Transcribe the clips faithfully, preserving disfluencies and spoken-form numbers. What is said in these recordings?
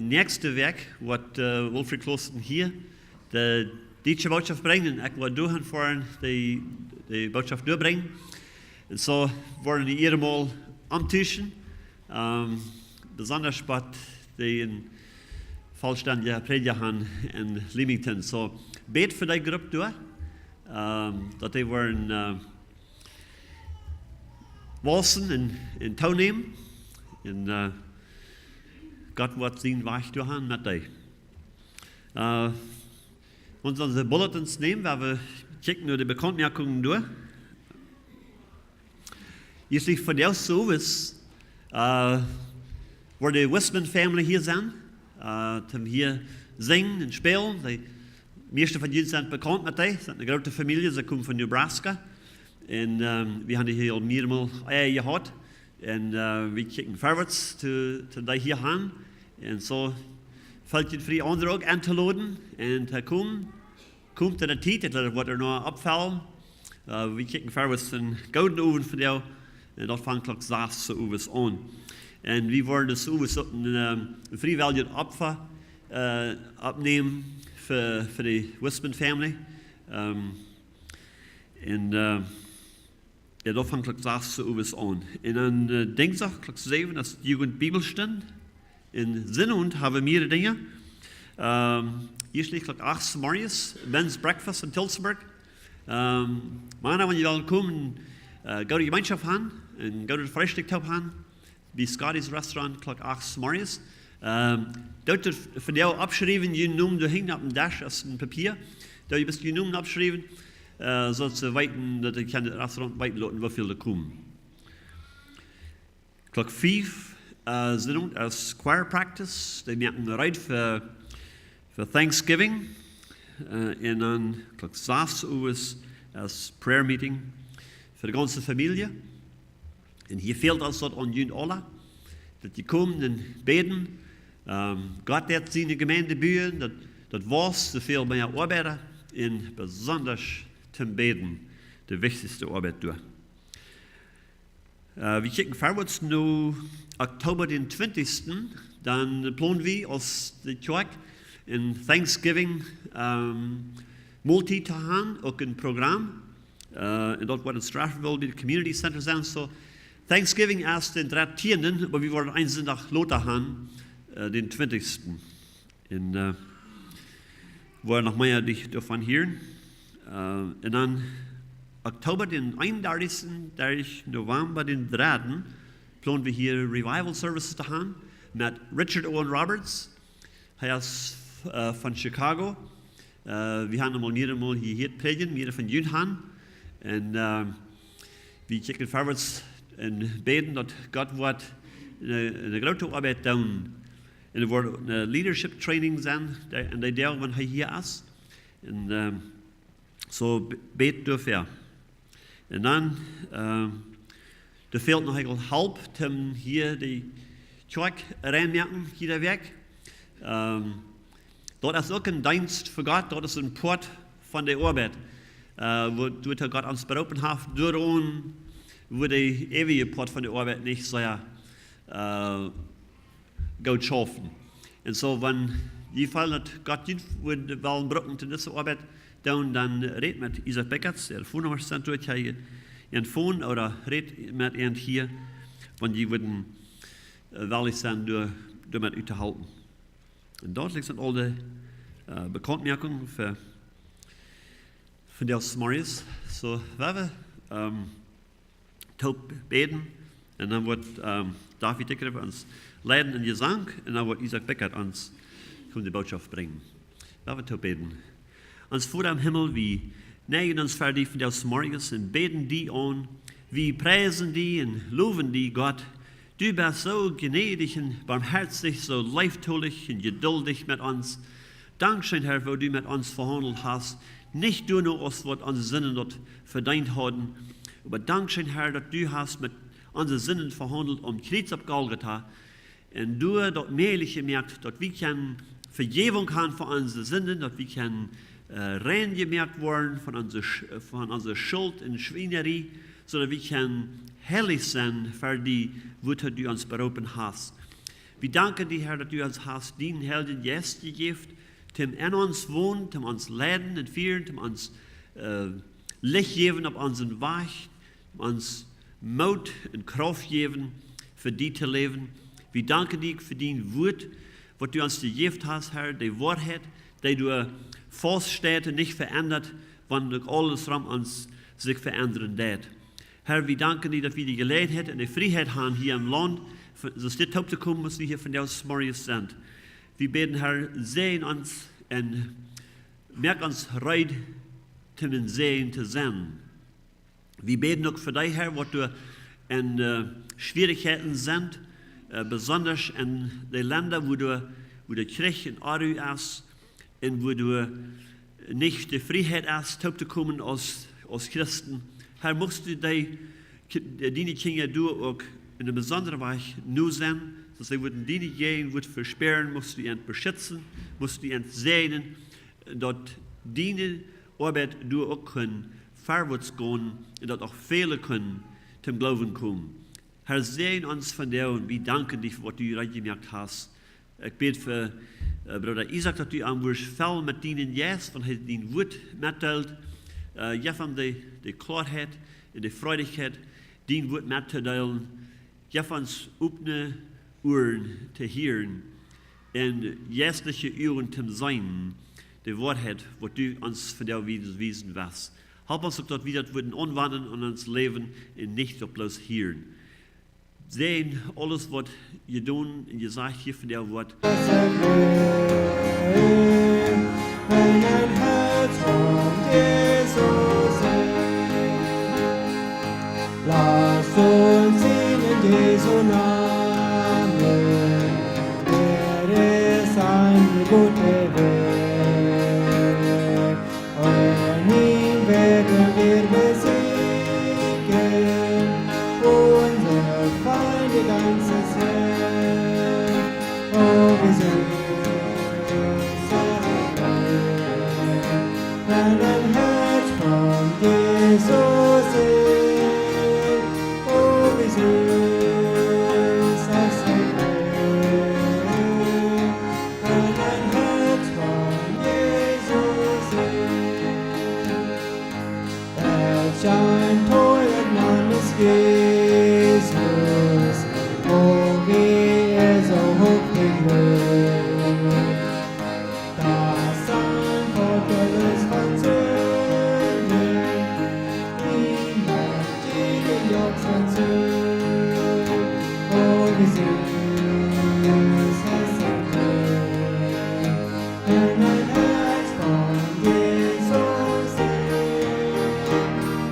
Näakjste Wäakj woat Wilfried Clausen hia de dietsche Bootschoft brinjen un ekj woa doahan foaren de, de Bootschoft doabrinjen. Un soo woaren wie hia mol omtuschen, besonda waut dee een volstendja Prädja han en Leamington. Soo, bät fa dee Grupp doa, daut dee woaren wausen un toonämen. Un Gott woat sienen Wajch doahan met dee. Wan wie onse bulletins nämen, woa wie kjikjen no de Bekauntmoakungen doa. Ieescht vondoag soo es, woat de Wisman family hia sennen, toom hia sinjen un spälen. De mieeschte von junt sent bekaunt met dee, sent eene groote Famielje, see komen von Nebraska. Un wie han dee hia aul mearemol jehaut. Un wie kjikjen verwoats to dee hia han. Un soo felt junt frie, aundre uk entoloden un to komen. Komt en de Tiet, daut woat noch oppfaulen. Wie kjikjen verwoats een gooden Owent vondoag. Un daut fangt Klock sas soo owes aun. Un wie woaren soo owes uk een friewelljet Opfa oppnämen fa de Wisman family. Un daut fangt Klock sas soo owes aun. Un dan Dinjsdach Klock säwen es Jugend Bibelstund. Un Sinnowent ha wie mearere Dinja. Ieescht Klock acht zemorjes, Men's Breakfast en Tillsburg. Mana, wan jie wellen komen, goode Jemeenschoft han un goodet Freestikj toop han bie Scotty's Restaurant Klock acht zemorjes. Doot vondoag oppschriewen, jun Nomen doa hinjen opp dän Desch es een Papia. Doot jie bloos jun Nomen oppschriewen, soo daut see weeten, daut dee kjennen daut Restaurant weeten loten woo väl doa komen. Klock fief Sinnowent es choir practice. Dee moaken reed fa Thanksgiving. Un dan Klock sas owes es prayer meeting fa de gaunze Famielje. Un hia fält ons daut aun junt aula, daut jie komen un bäden. Gott deit siene Jemeent buen, daut wauss, soo väl mea Oabeida un besonda toom Bäden, de wichtichste Oabeit doa. Wie kjikjen verwoats no Oktoba dän twintichsten, dan plon wie aus de Kjoakj een Thanksgiving Moltiet to han, uk een Program. Un daut woat en Straffenville bie de Community Center sennen. Soo, Thanksgiving es dän dartieenden, oba wie woaren een Sindach lota han, dän twintichsten. Un woa noch mea doavon hieren. Un dan Oktoba dän eenundartichsten derch November dän dredden plon wie hia Revival Services to han met Richard Owen Roberts. Hee es von Chicago. Wie han am aul mearemol hia jehieet prädjen, mearere von junt han. Un wie kjikjen verwoats un bäden daut Gott woat eene groote Oabeit doonen. Un et woat eene leadership training sennen en dee Doag wan hee hia es. Un soo, bät doafäa. Un dan, doa fält noch eenjemol Help toom hia de Kjoakj rein moaken jiede Wäakj. Daut es uk een Deenst fa Gott, daut es een Poat von de Oabeit, wua Gott ons beroopen haft, doaraun woat de eewje Poat von de Oabeit nich sea goot schaufen. Un soo, wan jie feelen daut Gott junt wudd wellen bruken to dise Oabeit doonen, dan rät met Isaak Beckerts, de Phonenumma steit doa, jie kjennen am fonen ooda rät met am hia, wan jie wudden wellich sennen doamet ut to halpen. Un daut sent aul de Bekauntmoakungen fa vondoag zemorjes. Soo, woa wie toop bäden. Un dan woat David Dickrich ons leiden en Jesank un dan woat Isaak Beckert ons komen de Bootschoft brinjen. Woa wie toop bäden. Ons Voda em Himmel, wie neijen ons ver die vondoag zemorjes un bäden die aun. Wie priesen die un lowen die, Gott. Du best soo jnädich un barmhoatich, soo leeftolich un jeduldich met ons. Dankscheen, Herr, woo du met ons vehaundelt hast, nich doano aus waut onse Sinden daut vedeent hauden, oba dankscheen, Herr, daut du hast met onse Sinden vehaundelt aum Kjriez opp Golgota un doa daut mäajlich jemoakt daut wie kjennen Vejäwunk han fa onse Sinden, daut wie kjennen rein jemoakt woaren von onse Schult un Schwienarie, soo daut wie kjennen heilich sennen ver die, wuatoo du ons beroopen hast. Wie danken die, Herr, daut du ons hast dienen Heiljen Jeist jejäft, toom en ons wonen, toom ons leiden un fieren, toom ons, äh, Licht jäwen opp onsen Wajch, toom ons Moot un Krauft jäwen, fa die to läwen. Wie danken die fa dien Wort, waut du ons jejäft hast, Herr, de Woarheit, dee doa faust steit un nich veendat, wan uk aules rom ons sikj veendren deit. Herr, wie danken die, daut wie de Jeläajenheit un de Frieheit haben hia em Launt, fa-, soo aus dit toop to komen, aus wie hia vondoag zemorjes sent. Wie bäden, Herr, säajen ons un moak ons reed, toom een Säajen to sennen. Wie bäden uk fa dee, Herr, waut doa en, äh, Schwierichkjeiten sent, äh, besonda en de Lenda, wua doa, wua de Kjrich un Onru es, un wua doa nich de Frieheit es, toop to komen aus, aus Christen. Herr, muchst du dee Ki-, äh, diene Kjinja doa uk en eene besondre Wies nu sennen, soo aus see wudden diene Jäajenwoat vespieeren, muchst du an beschitzen, muchst du an säajnen, daut diene Oabeit doa uk kunn verwoats gonen un daut uk väle kunnen toom Gloowen komen. Herr, säajen ons vondoag un wie danken die fa waut du reed jemoakt hast. Ekj bäd fa, äh, Brooda Isaak, daut du am wurscht fellen met dienen Jeist, wan hee dien Wort metdeelt. Äh, jeff am de, de Kloarheit un de Freidichkjeit, dien Wort mettodeelen. Jeff ons opne Uaren to hieren un jeistelje Uagen toom seenen, de Woarheit, waut du ons vondoag wies-, wiesen west. Help ons uk, daut wie daut wudden aunwenjen en ons Läwen un nich daut bloos hieren. Säajen aules, waut jedonen un jesajcht hia vondoag woat. Wenn ein Herz von Jesus ist, lasst uns singen Jesu Namen. Er ist ein guter Weg. Und ihn werden wir besiegen, unsere Feinde ganzes Heer. Oh, wie süß, wenn ein Herz von Jesus ist. Oh, wie süß, das Heer. Wenn ein Herz von Jesus ist. Welch ein teurer Name ist Jesus, oh, wie er so hoch gelobt. Das sein Volk erlöst von Sünde, ihn Jede Jochs und Sünde, oh, wie süß, es ist, wenn ein Herz von Jesus ist.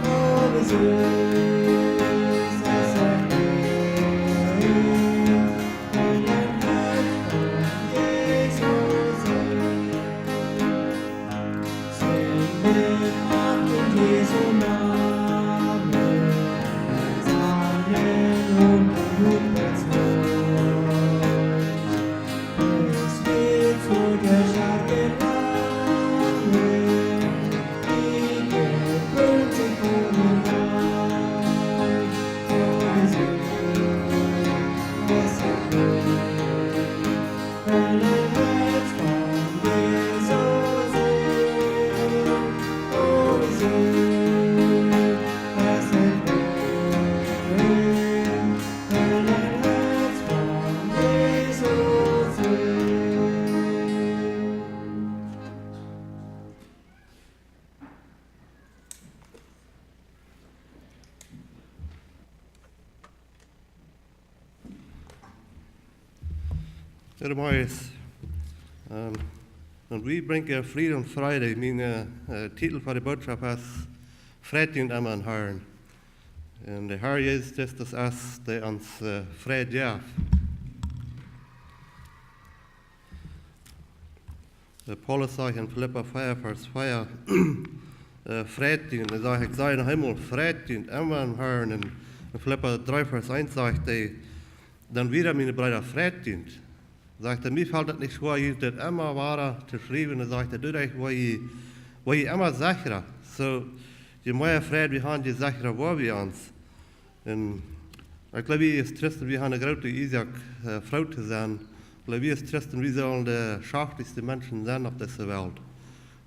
Oh, wie süß, es ist, wenn ein Herz von Jesus ist. Singen macht in Jesu Namen, seinen Ruhm und Mut als Gott. Es wird zu der Stadt gelangen, die Geburt sie vor mir gleich. Oh, wie süß, es ist wenn ein Herz von Jesus ist, oh, wie süß, es ist wenn ein Herz von Jesus ist. Jeremias, ähm, und wie bringt ihr Frieden und Freude? Mien, äh, Titel fa de Bootschoft es: Freit junt emma em Herrn. Un de Herr Jesus Christus es, dee ons, äh, Fräd jeft. Äh, Paulus sajcht en Filippa vea, Varsch vea, äh, freit junt. Hee sajcht, ekj saj noch eemol, freit junt emma em Herrn. Un en Filippa dree, Varsch eent sajcht hee, dan wada, miene Breeda, freit junt. Sajcht hee, mie felt daut nich schwoa, junt daut emma wada to schriewen. Dan sajcht hee, doaderch woa jie, woa jie emma sechra. Soo, je mea Fräd wie haben, je sechra woa wie ons. Un Ekj jleew, wie aus Christen, wie haben eene groote Uasoak, äh, froo to sennen. Ekj jleew, wie aus Christen, wie sellen de schaftlichste Menschen sennen opp dise Welt.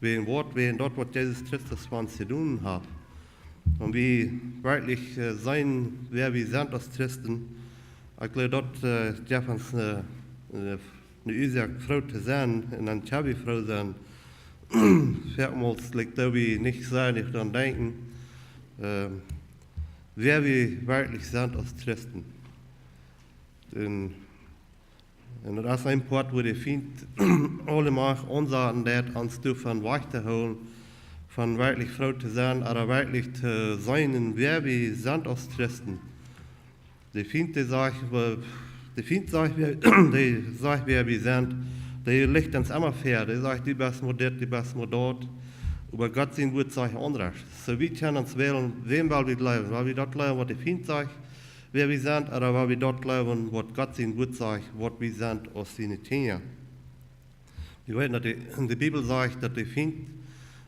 Wäajen waut, wäajen daut, waut Jesus Christus fa ons jedonen haft. Wan wie werkjlich, äh, seenen, wäa wie sent aus Christen, ekj jleew, daut, äh, jeft ons eene, eene, eene Uasoak froo to sennen, un dan kjenn wie froo sennen. Välmols, like, doo wie nich soo doaraun denkjen, äh, wäa wie werkjlich sent aus Christen. Un, un daut es een Poat, wua de Fient aule Macht aunsaten deit, ons doavon wajch to hoolen, von werkjlich froo to sennen, ooda werkjlich to seenen, wäa wie sent aus Christen. De Fient, dee sajcht, wa-, de Fient sajcht, wäa, dee sajcht, wäa wie sent, dee licht ons emma väa. Dee sajcht, du best mau dit, du best mau daut. Oba Gott sien Wuat sajcht aundasch. Soo, wie kjennen ons wälen, wäm well wie jleewen? Well wie daut jleewen, waut de Fient sajcht, wäa wie sent, ooda well wie daut jleewen, waut Gott sien Wuat sajcht, waut wie sent aus siene Kjinja? Wie weeten, daut de, de Bibel sajcht, daut de Fient,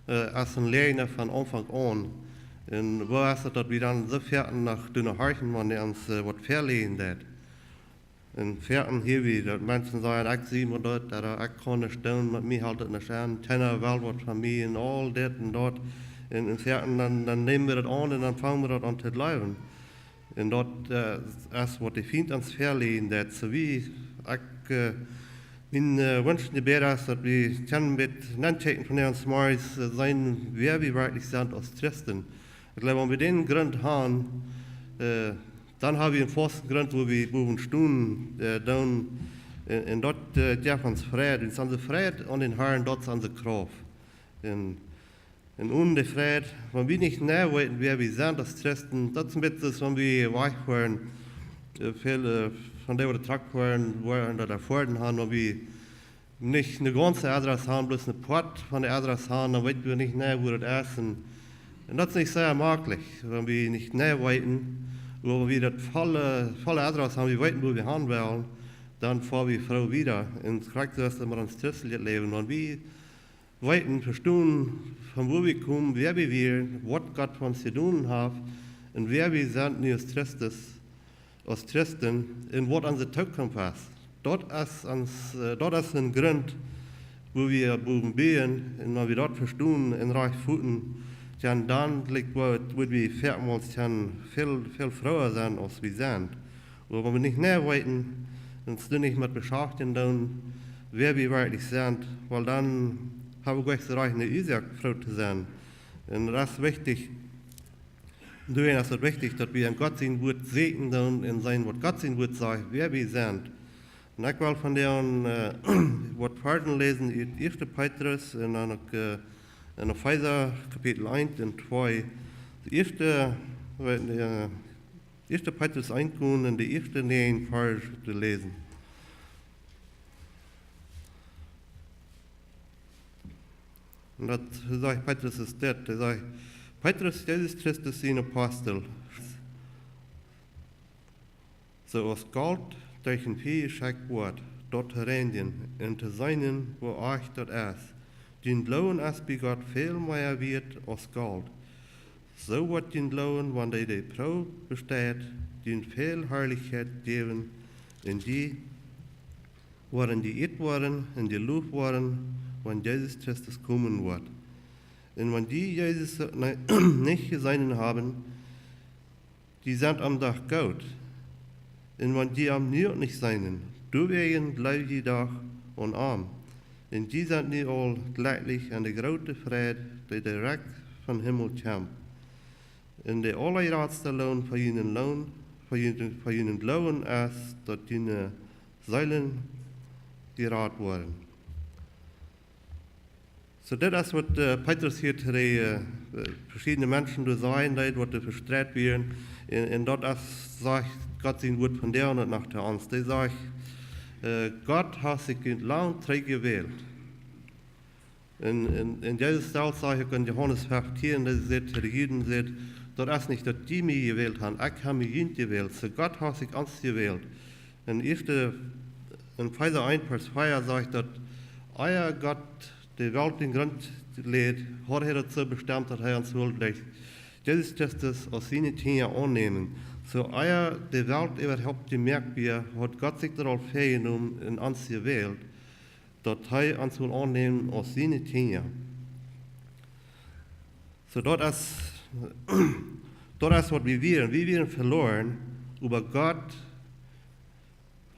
äh, es een Läajna von Aunfank aun. Un woo es daut, daut wie dan soo foaken noch doano horchen, wan hee ons, äh, waut väaleajen deit? Un foaken hia wie, daut Menschen sajen, ekj sie mau daut, ooda ekj kaun nuscht doonen, met mie helt et nuscht aun, kjeena well waut von mie, un aul dit un daut. Un, un foaken dan, dan näm wie daut aun un dan fang wie daut aun to jleewen. Un daut, äh, es waut de Fient ons väaleajen deit. Soo wie, ekj, äh, mien, äh, Wunsch un Jebäd es, daut wie kjennen met nankjikjen von ons Morjes, äh, seenen, wäa wie werkjlich sent aus Christen. Ekj jleew, wan wie dän Grunt haben, äh, dan haben wie eenen fausten Grunt, wua wie bowen stonen, äh, dan, un, un daut, äh, jeft ons Fräd. Un onse Fräd aun dän Harn, daut es onse Krauft. Un Un onen de Fräd, wan wie nich jeneiw weeten, wäa wie sent aus Christen, daut es een bät soo aus wan wie wajch foaren, äh, väl, äh, von dee, wua de Truck foaren, wua wie daut erfoaren haben, wan wie nich eene gaunze Adress haben, bloos een Poat von de Adress haben, dan weeten wie nich jeneiw, wua daut es. Un, un daut es nich sea maklich, wan wie nich jeneiw weeten, wua wie daut volle, volle Adress haben, wie weeten, wua wie han wellen, dan foa wie froo wieda. Un krakjt soo es daut met ons christeljet Läwen, wan wie weeten, vestonen, von wua wie komen, wäa wie wieren, waut Gott fa ons jedonen haft, un wäa wie sent nu aus Christus, aus Christen, un waut onse Tookunft es. Daut es ons, äh, daut es een Grunt, wua wie bowen buen, un wan wie daut vestonen un rajcht foten, dan, dan, like, woa-, woa wie väl, väl, väl frooa sennen, aus wie sent. Oba wan wie nich jeneiw weeten, ons doa nich met beschaftjen doonen, wäa wie werkjlich sent, wiels dan haben wie nich soo rajcht eene Uasoak froo to sennen. Un daut es wichtich, doawäajen es daut wichtich, daut wie en Gott sien Wuat sieekjen doonen un seenen, waut Gott sien Wuat sajcht, wäa wie sent. Un ekj well von doa, äh, waut Varzen läsen, ut ieeschte Petrus un dan uk, äh, en Efeesa Kapitel eent un twee. De ieeschte, äh, ieeschte Petrus eent gonen un de ieeschte näajen Varzen to läsen. Un daut sajcht Petrus es dit, hee sajcht, Petrus, Jesus Christus sien Apostel, soo aus Golt derch een Fia jeschekjt woat, daut to reinjen un to seenen, woo rajcht daut es. Dien Gloowen es bie Gott väl mea wieet aus Golt. Soo woat dien Gloowen, wan dee de Proow besteit, die väl Harlichkjeit jäwen, un dee woaren die ieet woaren un jeloft woaren, wan Jesus Christus komen woat. Un wan die Jesus, äh, nich jeseenen haben, die sent am doch Gott. Un wan die am nu uk nich seenen, doawäajen jleew die doch aun am. Un die sent nu aul jlekjlich en de groote Fräd, dee direkt vom Himmel kjemt. Un de aulajratste Loon fa jun Loon, fa jun, fa jun Gloowen es, daut june Seelen jerat woaren. Soo, dit es waut, äh, Petrus hia to de, äh, veschiedne Menschen doa sajen deed, waut doa vestreit wieren. Un, un daut es, sajcht Gott sien Wuat vondoag noch to ons. Dee sajcht, äh, Gott haft sikj lang trigj jewält. Un, un, un Jesus selfst sajcht uk en Johanes feftieen, dee sajcht to de Juden, sajcht, daut es nich daut jie mie jewält haben, ekj hab mie junt jewält. Soo Gott haft sikj ons jewält. En ieeschte, en Efeesa eent Varsch vea sajcht daut, ea Gott de Welt dän Grunt läd, haud hee daut soo bestemt, daut hee ons wull derch Jesus Christus aus siene Kjinja aunnämen. Soo ea de Welt äwahaupt jemoakt wia, haud Gott sikj daut aul väajenomen un ons jewält, daut hee ons wull aunnämen aus siene Kjinja. Soo daut es, daut es waut wie wieren. Wie wieren veloaren, oba Gott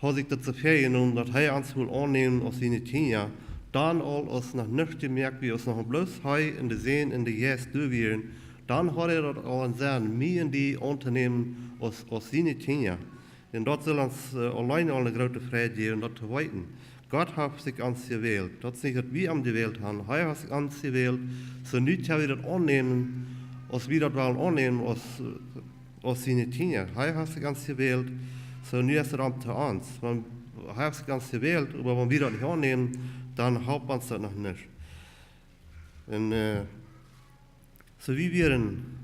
haud sikj daut soo väajenomen, daut hee ons wull aunnämen aus siene Kjinja. Dan aul, aus noch nuscht jemoakt wia, aus noch bloos hee un de Sän un de Jeist doa wieren, dan haud hee daut aul em Senn, mie un die auntonämen aus, aus siene Kjinja. Un daut saul ons, äh, auleen aul eene groote Freid jäwen, daut to weeten. Gott haft sikj ons jewält. Daut es nich, daut wie am jewält haben. Hee haft sikj ons jewält. Soo nu kjenn wie daut aunnämen, aus wie daut wellen aunnämen, aus, äh, aus siene Kjinja. Hee haft sikj ons jewält. Soo nu es et aun to ons. Wan hee haft sikj ons jewält, oba wan wie daut nich aunnämen, dan halpt ons daut noch nuscht. Un, äh, soo wie wieren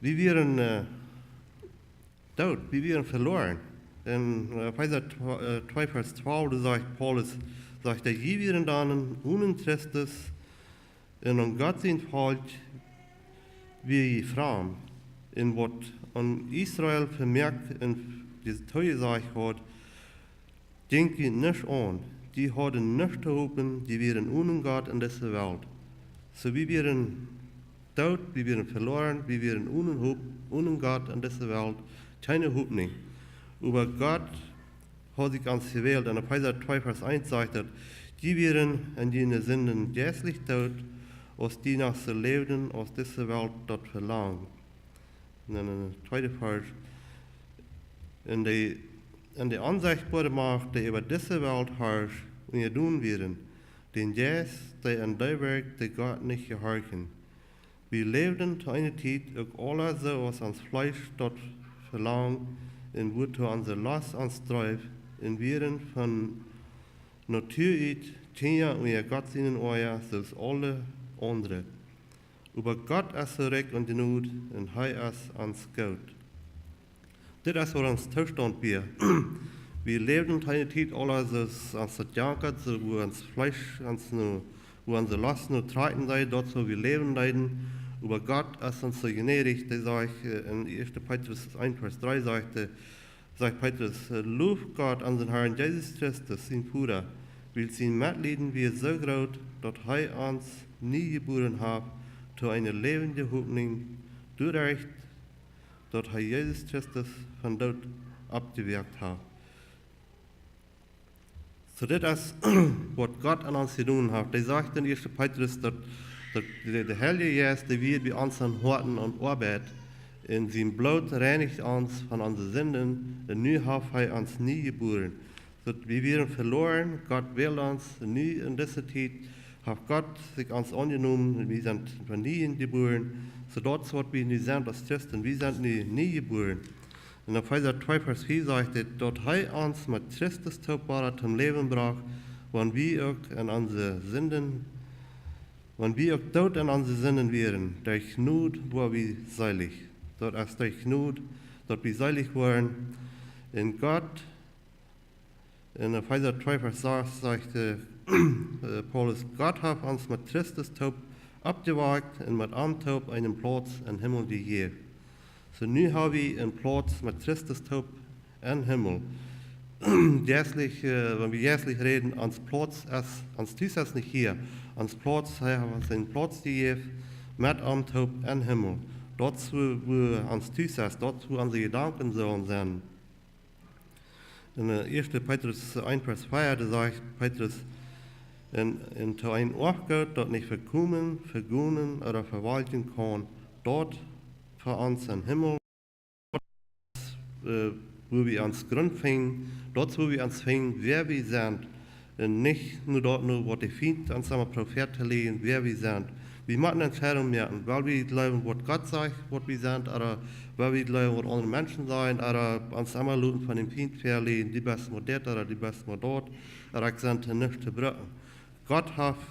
Wie wieren, äh, doot, wie wieren veloaren. En, äh, Efeesa tw-, äh, twee Varsch twalf, doa sajcht Paulus, sajcht hee: "Jie wieren dan onen Christus un aun Gott sien Volkj wia jie framd, un waut aun Israel vemoakt un toojesajcht haud, jinkj junt nuscht aun. Jie hauden nuscht to hopen, jie wieren onen Gott en dise Welt." Soo wie wieren doot, wie wieren veloaren, wie wieren onen Hop-, onen Gott en dise Welt, kjeene Hopninj. Oba Gott haud sikj ons jewält. En Efeesa twee Varsch eent sajcht daut: "Jie wieren en june Sinden jeistlich doot, aus jie noch soo läwden, aus dise Welt daut velangd." Un dan en de tweede Varsch: "En de, en de onsechtboare Macht, dee äwa dise Welt harscht, unjadon wieren, dän Jeist, dee en dee wirkjt, dee Gott nich jehorchen. Wie läwden to eene Tiet uk aula soo, aus ons Fleesch daut velangd, un wuatoo onse Lost ons dreef, un wieren von Natua ut Kjinja unja Gott sienen Oaja, soo aus aule aundre. Oba Gott es soo rikj en Jnod, un hee es ons goot." Dit es waut ons Toostaunt wia. Wie läwden to eene Tiet aula soo aus ons daut jankat, soo woo ons Fleesch ons nu, woo onse Lost nu trakjen deed, daut soo wie läwen deeden. Oba Gott es ons soo jnädich, dee sajcht, äh, en Ieeschte Petrus eent Varsch dree sajcht, äh, sajcht Petrus, äh: "Loft Gott, onsen Harn Jesus Christus, sien Voda, wiels sien Metlieden wia soo groot, daut hee ons nie jebuaren haft to eene läwendje Hopninj, doaderch daut hee Jesus Christus vom Doot oppjewakjt haft." Soo dit es waut Gott aun ons jedonen haft. Dee sajcht en Ieeschte Petrus daut, daut de, de Heilje Jeist, dee wia bie ons em Hoaten aun Oabeit, un sien Bloot reinicht ons von onse Sinden, un nu haft hee ons nie jebuaren. Daut wie wieren veloaren, Gott wält ons, un nu en dise Tiet haft Gott sikj ons aunjenomen, un wie sent von nieem jebuaren, soo daut waut wie nu sent aus Christen, wie sent nu nie jebuaren. En Efeesa twee Varsch fief sajcht et, daut hee ons met Christus toop wada toom Läwen brocht, wan wie uk en onse Sinden, wan wie uk doot en onse Sinden wieren, derch Jnod woa wie seelich. Daut es derch Jnod, daut wie seelich woaren. Un Gott, en Efeesa twee Varsch sas sajcht, äh, äh, Paulus: "Gott haft ons met Christus toop oppjewakjt un met am toop eenen Plauz em Himmel jejäft." Soo nu hab wie eenen Plauz met Christus toop em Himmel. Jeistlich, äh, wan wie jeistlich räden, ons Plauz es, ons Tus es nich hia. Ons Plauz, hee haft ons eenen Plauz jejäft met am toop em Himmel. Daut es wua, wua ons Tus es, daut es wua onse Jedanken sellen sennen. En, äh, Ieeschte Petrus eent Varsch vea, doa sajcht Petrus: "Un, un to een Oafgoot, daut nich vekomen, vegonen ooda vewalkjen kaun, daut fa ons em Himmel, äh, wua wie ons Grunt finjen, daut wua wie ons finjen, wäa wie sent, un nich no daut, no waut de Fient ons emma probeet to lieren, wäa wie sent." Wie motten Entscheidungen moaken, wiels wie jleewen, waut Gott sajcht, waut wie sent, ooda wiels wie jleewen, waut aundre Menschen sajen, ooda ons emma loten von dän Fient velieren, du best mau dit, ooda du best mau daut, ooda ekj sie to nuscht to brucken. Gott haft,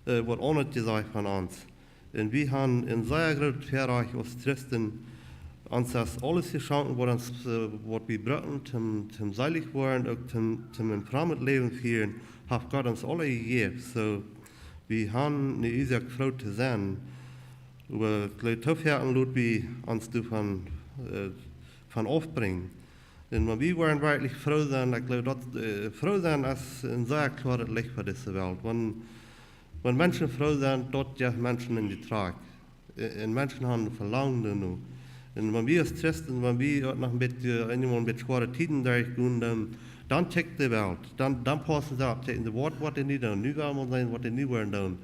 äh, waut aundret jesajcht von ons. Un wie haben een sea grootet Väarajcht aus Christen. Ons es aules jeschonken, waut ons, äh, waut wie brucken, toom, toom seelich woaren, uk toom, toom een frommet Läwen fieren, haft Gott ons aules jejäft. Soo, wie haben eene Uasoak froo to sennen. Oba ekj jleew, too foaken lot wie ons doavon, äh, von aufbrinjen. Un wan wie woaren werkjlich froo sennen, ekj jleew daut, äh, froo sennen es een sea kloaret Licht fa dise Welt. Wan, wan Menschen froo sent, daut jeft Menschen een Jetrajch. Äh, un Menschen haben een Velangen doano. Un wan wie aus Christen, wan wie uk noch een bät, äh, eemol een bät schwoare Tieden derchgonen, dan, dan kjikjt de Welt. Dan, dan paussen see opp, kjikjen see, waut, waut dee nu doonen. Nu well wie seenen, waut dee nu woaren doonen.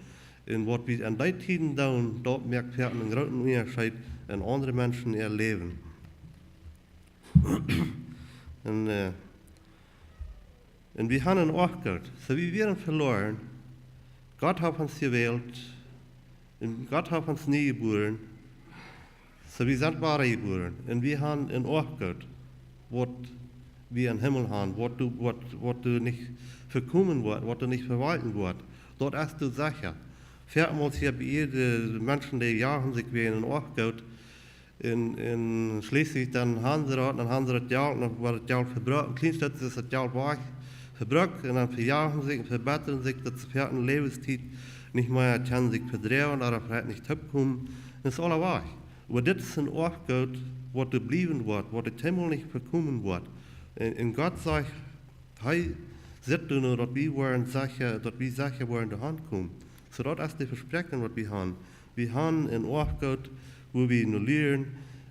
Un waut wie aun dee Tieden doonen, daut moakt foaken een grooten Unjascheet en aundre Menschen äa Läwen. Un, äh, un wie haben een Oafgoot. Soo, wie wieren veloaren. Gott haft ons jewält. Un Gott haft ons nie jebuaren. Soo, wie sent wada jebuaren. Un wie haben een Oafgoot, waut wie em Himmel haben, waut doa, waut, waut doa nich vekomen woat, waut doa nich vewalkjen woat. Daut es doa secha. Foakmol hia bie de Menschen, dee jagen sikj wäajen een Oafgoot. Un, un schlieslich dan haben see daut, dan haben see daut Jelt, dan woat daut Jelt vebrukt. Een kjlien Stoot es daut Jelt wajch, vebrukt, un dan vejagen see sikj un vebittren sikj, daut see fa eene Läwenstiet nich mea kjennen sikj vedroagen, ooda veleicht nich toopkomen. Un daut es aules wajch. Oba dit es een Oafgoot, waut doa bliewen woat, waut doa kjeenmol nich vekomen woat. Un, un Gott sajcht, hee sitt doano, daut wie woaren secha, daut wie secha woaren doa hankomen. Soo daut es de Vespräakjunk, waut wie haben. Wie haben een Oafgoot, wua wie no lieren.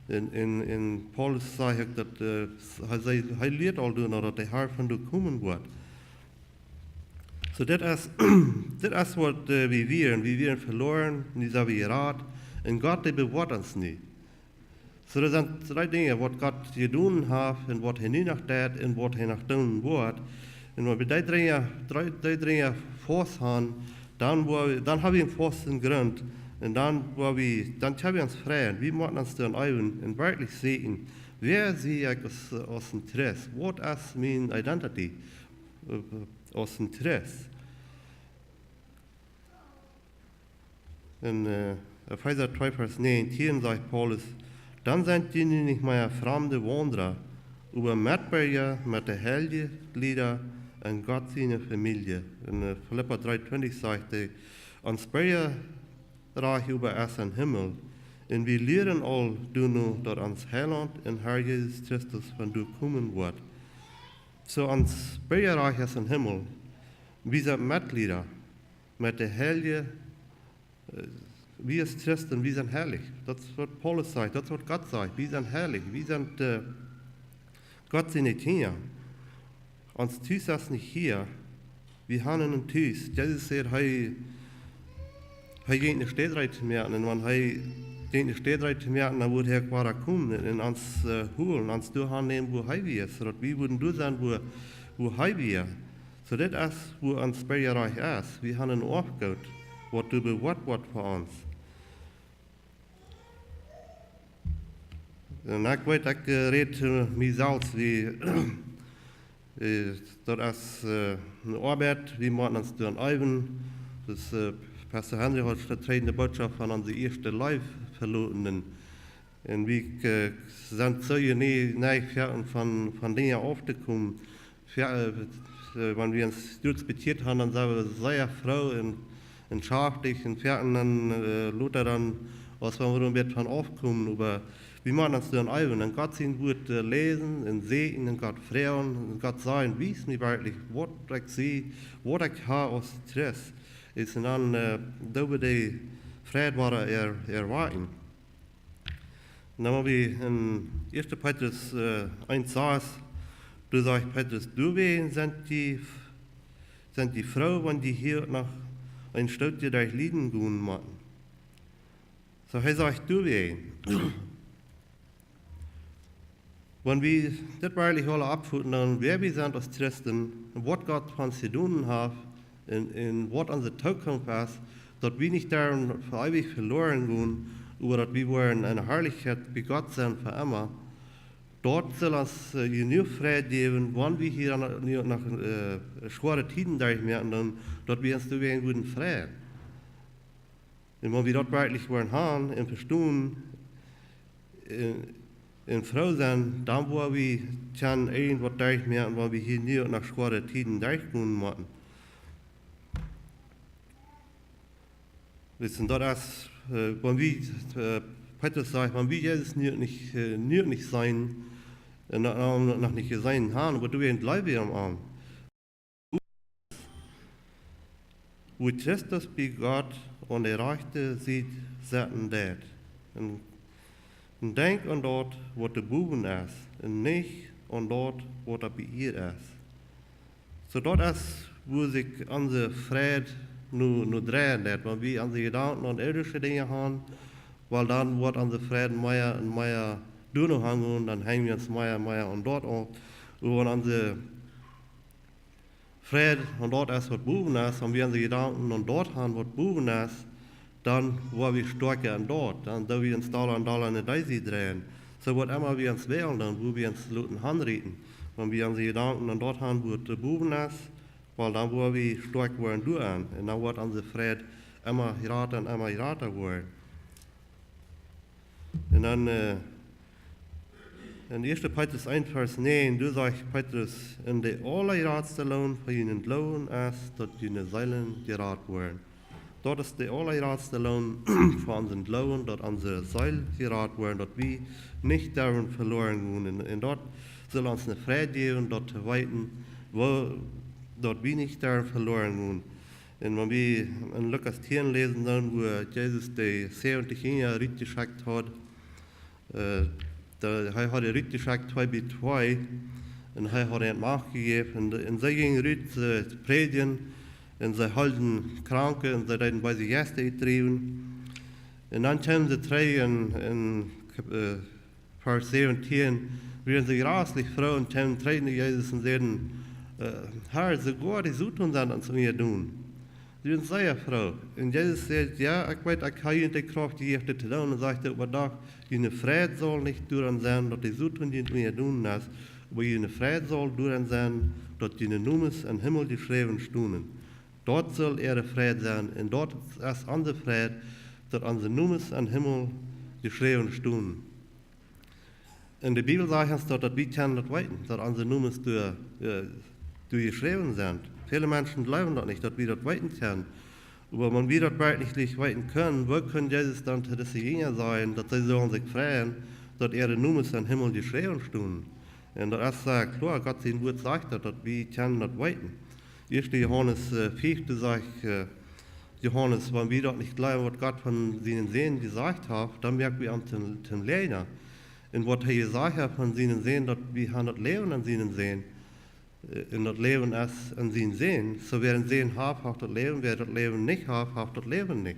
Un, un, un Paulus sajcht uk daut, äh, hee säd, hee lieet aul doano, daut de Har von doa komen woat. Soo, dit es, dit es waut, äh, wie wieren. Wie wieren veloaren, nu sent wie jerat. Un Gott, dee bewoat ons nu. Soo, daut sent dree Dinja, waut Gott jedonen haft un waut hee nu noch deit un waut hee noch doonen woat. Un wan wie dee Dinja, dree, dee Dinja faust haben, dan woa wie, dan hab wie een fausten Grunt. Un dan woa wie, dan kjenn wie ons freien. Wie motten ons dan äwen un werkjlich seenen, wäa sie ekj aus, aus een Christ? Waut es mien Identity, äh, aus een Christ? En, äh, Efeesa twee Varsch näajentieen sajcht Paulus: Dan sent jie nu nich mea framde Waundra, oba Metbirja met de Heilje Jlieda en Gott siene Famielje. En, äh, Filippa dree twintich sajcht hee: Ons Birjarajcht oba es em Himmel, un wie lieren aul doano, daut ons Heilaunt un Har Jesus Christus von doa komen woat. Soo, ons Birjarajcht es em Himmel. Wie sent Metjlieda met de Heilje, äh, wie aus Christen, wie sent heilich. Daut es waut Paulus sajcht, daut es waut Gott sajcht. Wie sent heilich, wie sent, äh, Gott siene Kjinja. Ons Tus es nich hia. Wie haben een Tus. Jesus säd, hee, hee jinkj ne Städ reed to moaken. Un wan hee jinkj ne Städ reed to moaken, dan wudd hee uk wada komen un ons, äh, holen, ons doa han nämen, wua hee wia, soo daut wie wudden doa sennen, wua, wua hee wia. Soo, dit es, wua ons Birjarajcht es. Wie haben een Oafgoot, waut doa bewoat woat fa ons. Un ekj weet, ekj, äh, räd to mie selfst, wie, äh, daut es, äh, eene Oabeit, wie motten ons doaraun äwen. Daut, äh, Pastor Henry haud de Bootschoft von onse ieeschte Leew veloaren. Un, un wie, äh, sent soo jenei-, jeneigt von, von Dinja auftokomen. Jo, äh, äh, wan wie ons Jud bekjieet haben, dan sent wie sea froo un, un schaftich un veaten dan, äh, lota dan, aus wan wie doa een bät von aufkomen, oba wie motten ons doaraun äwen. Un Gott sien Wort, äh, läsen un seenen un Gott froagen un Gott sajen: Wies mie werkjlich, waut ekj sie, waut ekj hab aus Christ. Es un dan, äh, doo wie de Fräd wada er-, erwoaken. Dan motten wie en ieeschte Petrus, äh, eent sas, doa sajcht Petrus: Doawäajen sent jie, sent jie froo, wan jie hia noch een Stootje derch Lieden gonen motten. Soo, hee sajcht, doawäajen. Wan wie dit werkjlich aula aufhoolen, dan wäa wie sent aus Christen, waut Gott fa ons jedonen haft, un, un waut onse Tookunft es, daut wie nich doa fa eewich veloaren gonen, oba daut wie woaren en Harlichkjeit bie Gott sennen fa emma. Daut saul ons, äh, jenuach Freid jäwen, wan wie hia nu noch, äh, schwoare Tieden derchmoaken, dan, daut wie ons doawäajen wudden freien. Un wan wie daut werkjlich woaren haben un vestonen, äh, un froo sennen, dan woa wie kjennen irjentwaut derchmoaken, wan wie hia nu noch schwoare Tieden derchgonen motten. Weetst, un daut es, Äh, wan wie, äh, Petrus sajcht, wan wie Jesus nu nich, äh, nu nich seenen, äh, no-, no-, noch nich jeseenen haben, oba doawäajen jleew wie aun am. Wua Christus bie Gott aun de rajchte Sied setten deit. Un, un denkjt aun daut, waut doa bowen es, un nich aun daut, waut oppe Ieed es. Soo daut es, wua sikj onse Freid nu, nu dreien deit. Wan wie onse Jedanken aun irdische Dinja haben, wiels dan woat onse Freid mea un mea doano hanjen, dan henj wie ons mea un mea aun daut aun. Un wan onse Freid aun daut es, waut bowen es, wan wie onse Jedanken aun daut haben, waut bowen es, dan woa wie stoakja aun daut. Dan doo wie ons dolla un dolla no dee Sied dreien. Soo waut emma wie ons wälen, dan woa wie ons loten hanrieten. Wan wie onse Jedanken aun daut haben, waut doa bowen es, wiels dan woa wie stoakj woaren doaraun. Un dan woat onse Freid emma jrata un emma jrata woaren. Un dan, äh, en ieeschte Petrus eent Varsch näajen, doa sajcht Petrus: "Un de aulajratste Loon fa jun Gloowen es, daut june Seelen jerat woaren." Daut es de aulajratste Loon fa onsen Gloowen, daut onse Seel jerat woaren, daut wie nich derwen veloaren gonen. Un, un daut saul ons eene Freid jäwen, daut to weeten, woo, daut wie nich derwen veloaren gonen. Un wan wie en Lukas tieen läsen, dan, wua Jesus de säwentich Jinja rutjeschekjt haud, äh, de, hee haud dee rutjeschekjt twee bie twee, un hee haud an Macht jejäft, un, un see jinjen rut, äh, to prädjen, un see heelden Kranke, un see deeden beese Jeista utdriewen. Un dan kjeemen see trigj en, en, äh, Varsch säwentieen, wieren see jraslich froo un kjeemen trigj no Jesus un säden: "Äh, Herr, soogoa de Soton sent ons unjadon." See wieren sea froo. Un Jesus säd: "Jo, ekj weet, ekj hab junt de Krauft jejäft, dit to doonen." Un sajcht hee: "Oba doch, june Freid saul nich doaraun sennen, daut de Soton junt unjadon es, oba june Freid saul doaraun sennen, daut june Nomes em Himmel jeschräwen stonen." Daut saul äare Freid sennen, un daut es onse Freid, daut onse Nomes em Himmel jeschräwen stonen. Un de Bibel sajcht ons daut, daut wie kjennen daut weeten, daut onse Nomes doa, äh, doa jeschräwen sent. Väle Menschen jleewen daut nich, daut wie daut weeten kjennen. Oba wan wie daut werkjlich weeten kjennen, woo kunn Jesus dan to dise Jinja sajen, daut see sullen sikj freien, daut äare Nomes em Himmel jeschräwen stonen? Un daut es, äh, kloa, Gott sien Wort sajcht daut, daut wie kjennen daut weeten. Ieeschte Johanes, äh, fief, doa sajcht, äh, Johanes: "Wan wie daut nich jleewen, waut Gott von sienen Sän jesajcht haft, dan moak wie am toom, toom Läajna. Un waut hee jesajcht haft von sienen Sän, daut wie haben daut Läwen en sienen Sän, äh, un daut Läwen es en sienen Sän. Soo wäa dän Sän haft, haft daut Läwen, wäa daut Läwen nich haft, haft daut Läwen nich."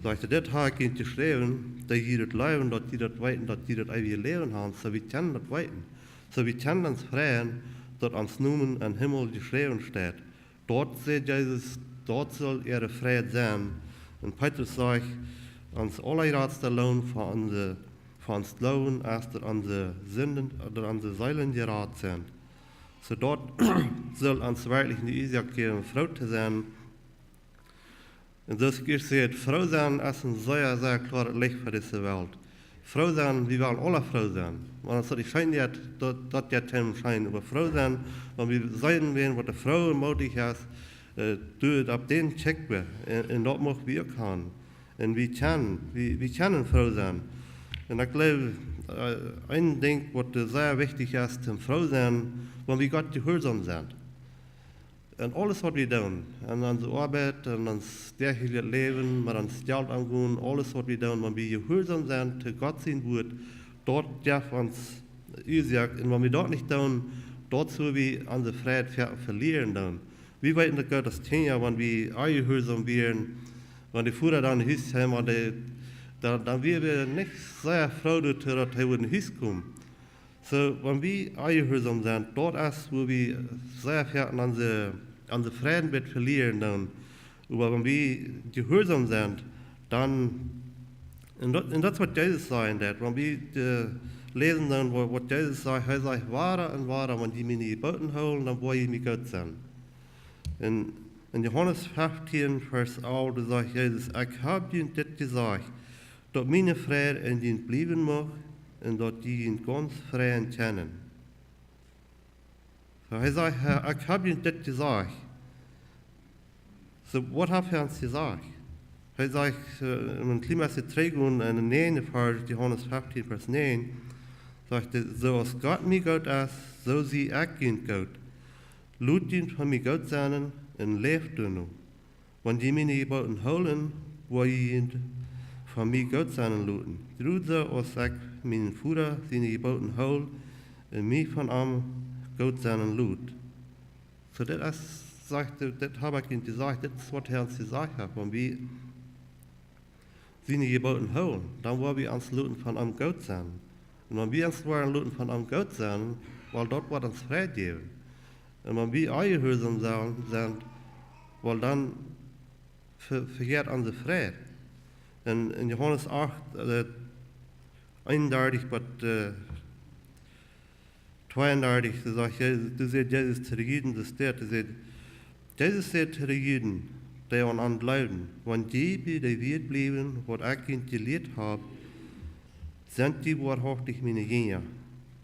Sajcht hee: "Dit hab ekj junt jeschräwen, daut jie daut jleewen, daut jie daut weeten, daut jie daut eewje Läwen haben." Soo wie kjennen daut weeten. Soo wie kjennen ons freien, daut ons Nomen em Himmel jeschräwen steit. Daut, sajcht Jesus, daut saul äare Freid sennen. Un Petrus sajcht: "Ons aulajratsta Loon fa onse, fa ons Gloowen es, daut onse Sinden, daut onse Seelen jerat sent." Soo daut saul ons werkjlich eene Uasoak jäwen, froo to sennen. Un soo aus ekj ieescht säd, froo sennen es een sea, sea kloaret Licht fa dise Welt. Froo sennen, wie wellen aule froo sennen. Wan ons daut nich scheen jeit, daut, daut jeit kjeenem scheen. Oba froo sennen, wan wie seenen, wäa waut froomoodich es, äh, doa opp dän check wie. Un, un daut mucht wie uk haben. Un wie kjennen, wie, wie kjennen froo sennen. Un ekj jleew, äh, een Dinkj, waut, äh, sea wichtich es, toom froo sennen, wan wie Gott jehuarsom sent. En aules, waut wie doonen, en onse Oabeit, en ons däajlichet Läwen, met ons Jelt omgonen, aules, waut wie doonen, wan wie jehuarsom sent to Gott sien Wort, daut jeft ons Uasoak. Un wan wie daut nich doonen, daut saul wie onse Freid ve-, velieren doonen. Wie weeten daut Gott aus Kjinja, wan wie onjehuarsom wieren, wan de Voda dan no Hus kjeem, wan dee, dan, dan wieren wie nich sea froo doaräwa, daut hee wudd no Hus komen. Soo, wan wie onjehuarsom sent, daut es, wua wie sea foaken onse, onse Freid bie velieren doonen. Oba wan wie jehuarsom sent, dan, un daut, un daut es, waut Jesus sajen deed. Wan wie, äh, läsen dan, waut, waut Jesus sajcht, hee sajcht: "Woarlich un woarlich, wan jie miene Jeboten hoolen, dan woa jie mien Volkj sennen." En, en Johanes feftieen, Varsch alf, doa sajcht Jesus: "Ekj hab junt dit jesajcht, daut miene Fräd en junt bliewen mucht, un daut jie junt gaunz freien kjennen." Soo, hee sajcht: "Hee, ekj hab junt dit jesajcht." Soo, waut haft hee ons jesajcht? Hee sajcht, äh, en een kjlien bät trigj gonen en dän näajenden Varsch, Johanes fieftieen, Varsch näajen, sajcht hee: "Soo aus Gott mie goot es, soo sie ekj junt goot. Lot junt von mie goot sennen un läft doano. Wan jie miene Jeboten hoolen, woa jie junt von mie goot sennen loten. Jrod soo aus ekj mienen Voda siene Jeboten hool un mie von am goot sennen lot." Soo, dit es, sajcht hee, dit hab ekj junt jesajcht, dit es waut hee ons jesajcht haft. Wan wie siene Jeboten hoolen, dan woa wie ons loten von am goot sennen. Un wan wie ons woaren loten von am goot sennen, woll daut woat ons Fräd jäwen. Un wan wie onjehuarsaum sellen, sent, woll dan ve-, vejeit onse Fräd. En, en Johanes acht, äh, eenundartich bat, äh, tweeundartich, doa sajcht Jesus, doa säd Jesus to de Juden, doa steit, Jesus säd to de Juden, dee aun am jleewden: "Wan jie bie de Wieed bliewen, waut ekj junt jelieet hab, sent jie woarhauftich miene Jinja.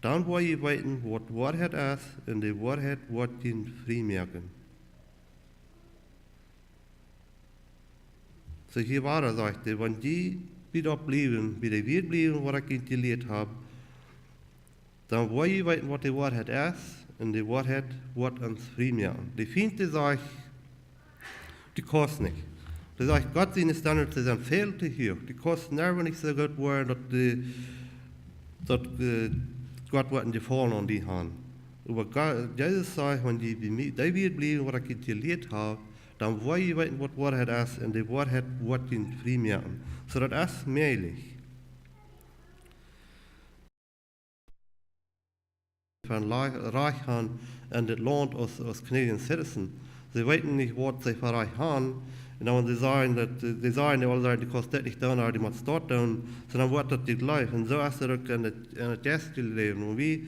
Dan woa jie weeten, waut Woarheit es, un de Woarheit woat junt frie moaken." Soo, hia wada sajcht hee: "Wan jie bie daut bliewen, bie de Wieed bliewen, waut ekj junt jelieet hab, dan woa jie weeten, waut de Woarheit es, un de Woarheit woat ons frie moaken." De Fient, dee sajcht, du kaust nich. Dee sajcht, Gott siene Standards, dee sent väl too huach. Du kaust niemols nich soo goot woaren, daut de, daut, äh, Gott woat een Jefaulen aun die haben. Oba Gott, Jesus sajcht: "Wan jie bie mie, bie de Wieed bliewen, waut ekj junt jelieet hab, dan woa jie weeten, waut Woarheit es, un de Woarheit woat junt frie moaken." Soo, daut es mäajlich. Von Rajcht han en dit Launt aus, aus Canadian Citizen. See weeten nich, waut see fa Rajcht han. Un dan, wan see sajen daut, see sajen, dee aule sajen, du kaust dit nich doonen, oba du motst daut doonen, soo dan woat daut jejleeft. Un soo es daut uk en daut, en daut jeistliche Läwen. Wan wie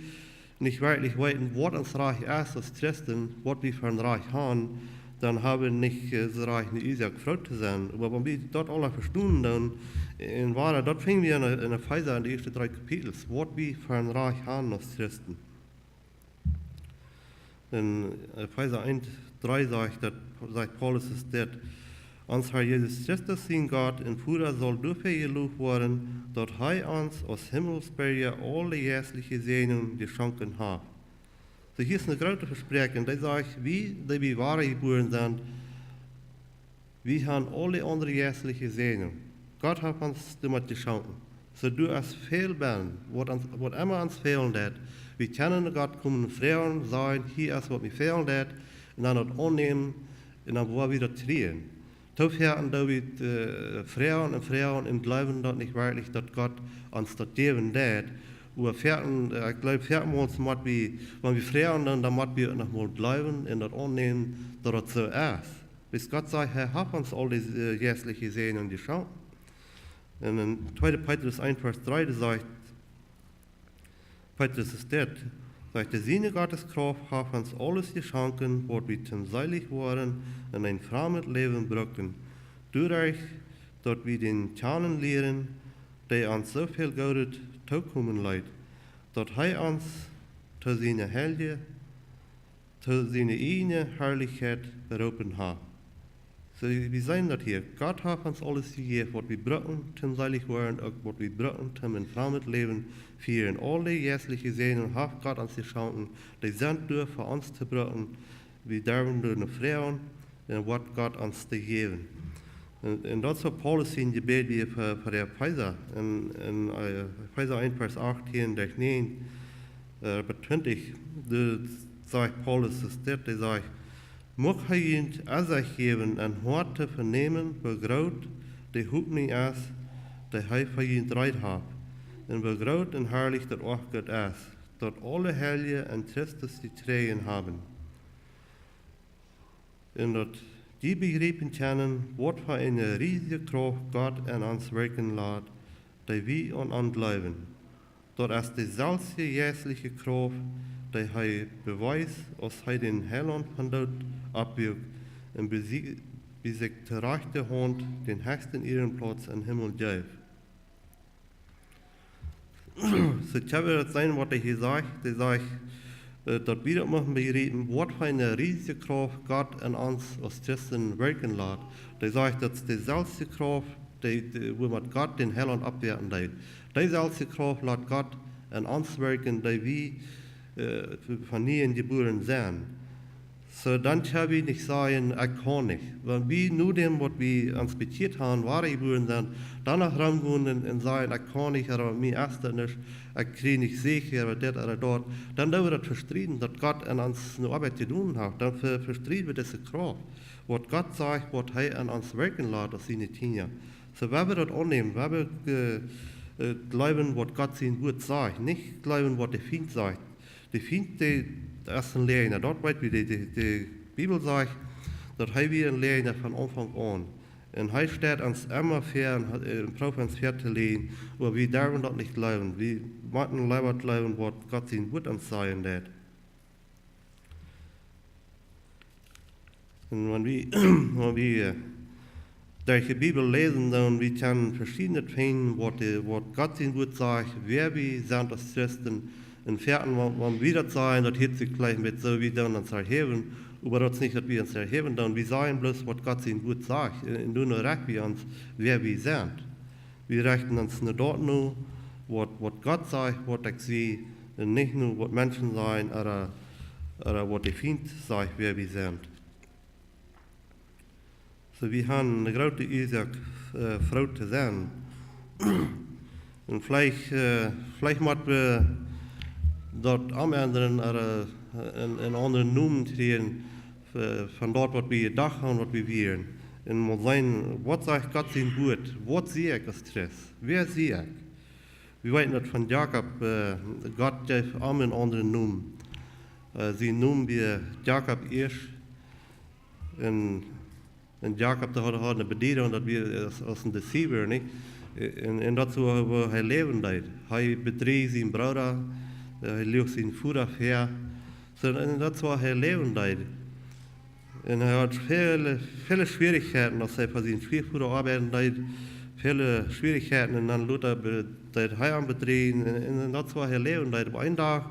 nich werkjlich weeten, waut ons Rajcht es aus Christen, waut wie fa een Rajcht han, dan hab wie nich, äh, soo rajcht eene Uasoak, froh to sennen. Oba wan wie daut aula vestonen doonen, un wada, daut finj wie en, en Efeesa, en de ieeschte dree Kapitels, waut wie fa een Rajcht han aus Christen. En Efeesa eent dree sajcht daut, sajcht Paulus es dit: "Ons Herr Jesus Christus sien Gott un Voda saul doafäa jeloft woaren, daut hee ons aus Himmelsbirja aule jeistliche Säajnungen jeschonken haft." Soo, hia es eene groote Vespräakjunk. Dee sajcht, wie, dee wie wada jebuaren sent, wie han aule aundre jeistliche Säajnungen. Gott haft ons doamet jeschonken. Soo, doa es väl bennen, waut ons, waut emma ons fälen deit. Wie kjennen no Gott komen, froagen, sajen: "Hia es waut mie fälen deit", un dan daut aunnämen, un dan woa wie daut kjrieen. Too foaken doo wie, äh, froagen un froagen un jleewen daut nich werkjlich, daut Gott ons daut jäwen deit. Oba foaken, äh, ekj jleew, foaken mott wie, wan wie froagen, dan, dan mott wie uk noch mol jleewen un daut aunnämen, daut daut soo es. Wiels Gott sajcht, hee haft ons aul dee, äh, jeistliche Säajnungen jeschonken. Un en tweede Petrus eent Varsch dree, dee sajcht, Petrus es dit, sajcht hee: "Siene Gottes Krauft haft ons aules jeschonken, waut wie toom seelich woaren un een frommet Läwen brucken, doaderch daut wie dän kjanen lieren, dee ons soo väl Goodet tookomen leet, daut hee ons to siene heilje, to siene ieejne Harlichkjeit beroopen haft." Soo, wie seenen daut hia. Gott haft ons aules jejäft, waut wie brucken toom seelich woaren, uk waut wie brucken toom een frommet Läwen fieren. Aul dee jeistliche Säajnungen haft Gott ons jeschonken, dee sent doa fa ons to brucken. Wie derwen doa no froagen un woat Gott ons dee jäwen. Un, un daut es waut Paulus sien Jebäd wia fa, fa de Efeesa. En, en, äh, Efeesa eent Varsch achtieen derch näajen, äh, bat twintich, doa sajcht Paulus es dit, dee sajcht: "Mucht hee junt Eensecht jäwen, em Hoat to venämen, woo groot de Hopninj es, dee hee fa junt reed haft, un woo groot un harlich daut Oafgoot es, daut aule Heilje en Christus jekjräajen haben." Un daut jie bejriepen kjennen, waut fa eene riesje Krauft Gott en ons wirkjen lat, dee wie aun am jleewen. Daut es deeselwje jeistliche Krauft, dee hee bewees, aus hee dän Heilaunt vom Doot oppwakjt un bie sie-, bie sikj to rajchte Haunt dän hechsten Ierenplauz em Himmel jeef. Soo, ekj hab daut seenen, waut hee hia sajcht. Hee sajcht, Äh, daut wie daut muchten bejriepen, waut fa eene riesje Krauft Gott en ons aus Christen werkjen lat. Dee sajcht, daut es deeselwje Krauft, dee, dee, woo met Gott dän Heilaunt oppwakjen deed. Deeselwje Krauft lat Gott en ons werkjen, dee wie, äh, von nieem jebuaren sent. Soo, dan kjenn wie nich sajen, ekj kaun nich. Wan wie nu däm, waut wie ons bekjieet haben, wadajebuaren sent, dan noch romgonen un, un sajen, ekj kaun nich, ooda mie es daut nich, ekj kjrie nich Säajen, ooda dit ooda daut, dan doo wie daut vestrieden, daut Gott en ons eene Oabeit jedonen haft. Dan ve-, vestrieden wie dise Krauft, waut Gott sajcht, waut hee en ons werkjen lat aus siene Kjinja. Soo, wan wie daut aunnämen, wan wie, äh, äh, jleewen, waut Gott sien Wuat sajcht, nich jleewen, waut de Fient sajcht. De Fient, dee, dee es een Läajna. Daut weet wie, de, de, de Bibel sajcht, daut hee wia een Läajna von Aunfank aun. Un hee steit ons emma väa un, äh, un prooft ons väa to läajen, oba wie derwen daut nich jleewen. Wie motten leewa jleewen, waut Gott sien Wuat ons sajen deit. Un wan wie, wan wie, äh, derch de Bibel läsen, dan wie kjennen veschiedne Dinja, waut de, waut Gott sien Wuat sajcht, wäa wie sent aus Christen. Un foaken, wan, wan wie daut sajen, daut hieet sikj jlikj een bät soo, wie doonen ons erhäwen, oba daut es nich, daut wie ons erhäwen doonen. Wie sajen bloos, waut Gott sien Wuat sajcht, un, un doonen rajcht wie ons, wäa wie sent. Wie rechten ons no daut no, waut, waut Gott sajcht, waut ekj sie, un nich no, waut Menschen sajen, ooda, ooda waut de Fient sajcht, wäa wie sent. Soo, wie haben eene groote Uasoak, äh, froo to sennen. Un veleicht, äh, veleicht motten wie daut aundre, äh, een, een aundren Nomen kjrieen, äh, von daut, waut wie jedocht haben, waut wie wieren. Un mol seenen, waut sajcht Gott sien Wuat? Waut sie ekj aus Christ? Wäa sie ekj? Wie weeten daut von Jakob, äh, Gott jeef am een aundren Nomen. Äh, sien Nomen wia Jakob ieescht. Un, un Jakob, dee haud, haud eene Bediedunk, daut wia aus, aus een Deceiver, nich? Un, un daut es woo, woo hee läwen deed. Hee bedreech sienen Brooda, äh, hee luach sienen Voda väa. Soo, un daut es woo hee läwen deed. Un hee haud väle, väle Schwierichkjeiten, aus hee fa sienen Schwiavoda oabeiden deed. Väle Schwierichkjeiten un dan lota be-, deed hee am bedreejen. Un, un, un daut es woo hee läwen deed. Opp eenen Dach,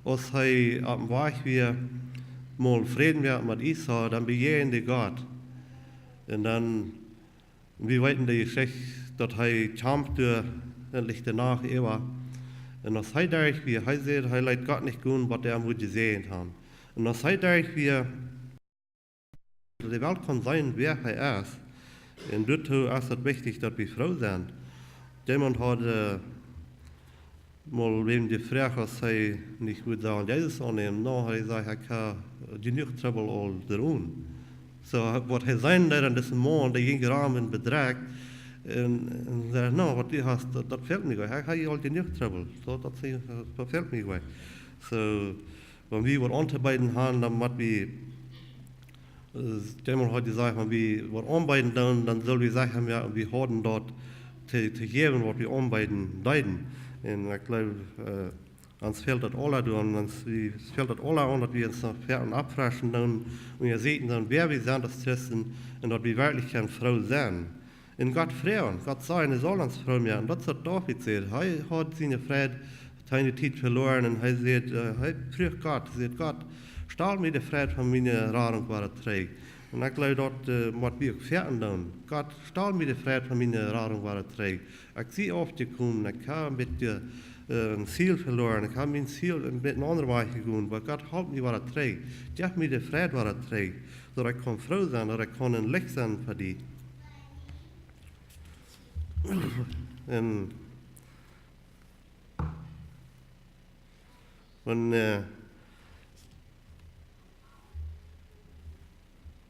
aus hee oppem Wajch wia, mol Fräd wia met Esau, dan bejäajend hee Gott. Un dan, wie weeten de Jeschicht, daut hee kjamft doa endlich de Nacht äwa. Un aus hee doa wia, hee säd, hee leet Gott nich gonen, waut hee am wudd jesäajent haben. Un aus hee doa wia, de Welt kaun seenen, wäa hee es. Un doatoo es daut wichtich, daut wie froo sent. Jemaunt haud, äh, mol wäm jefroacht, aus hee nich wudd sellen Jesus aunnämen. No, hee säd, ekj hab jenuach Trubbel aul doaraun. Soo, waut hee säd, daut aun disen Maun, dee jinkj rom un bedrekjt. Un, un säd, no, waut du hast, daut, daut fält mie nich. Ekj hab aul jenuach Trubbel. Soo, daut, daut fält mie nich. Soo, wan wie waut auntobeeden haben, dan mott wie, äh, jemaunt haud jesajcht, wan wie waut aunbeeden doonen, dan sell wie sajen, jo, wie hauden daut to, to jäwen, waut wie aunbeeden deeden. Un ekj jleew, äh, ons fält daut aula doa, ons, wie, ons fält daut aula aun, daut wie ons noch wieda oppfreschen doonen, un wie seenen dan, wäa wie sent aus Christen, un daut wie werkjlich kjennen froo sennen. Un Gott freien, Gott sajen, hee saul ons froo moaken. Daut es waut David säd. Hee haud siene Freid eene Tiet veloaren un hee säd, äh, hee fruach Gott, säd: Gott, stal mie de Freid von miene Radunk wada trigj. Un ekj jleew, daut, äh, mott wie uk foaken doonen. Gott, stal mie de Freid von miene Radunk wada trigj. Ekj sie aufjekomen, ekj hab een bät, äh, een Ziel veloaren, ekj hab mien Ziel een bät een aundren Wajch jegonen, oba Gott, halp mie wada trigj. Jeff mie de Freid wada trigj, daut ekj kaun froo sennen, daut ekj kaun een Licht sennen fa die. Un wan, äh,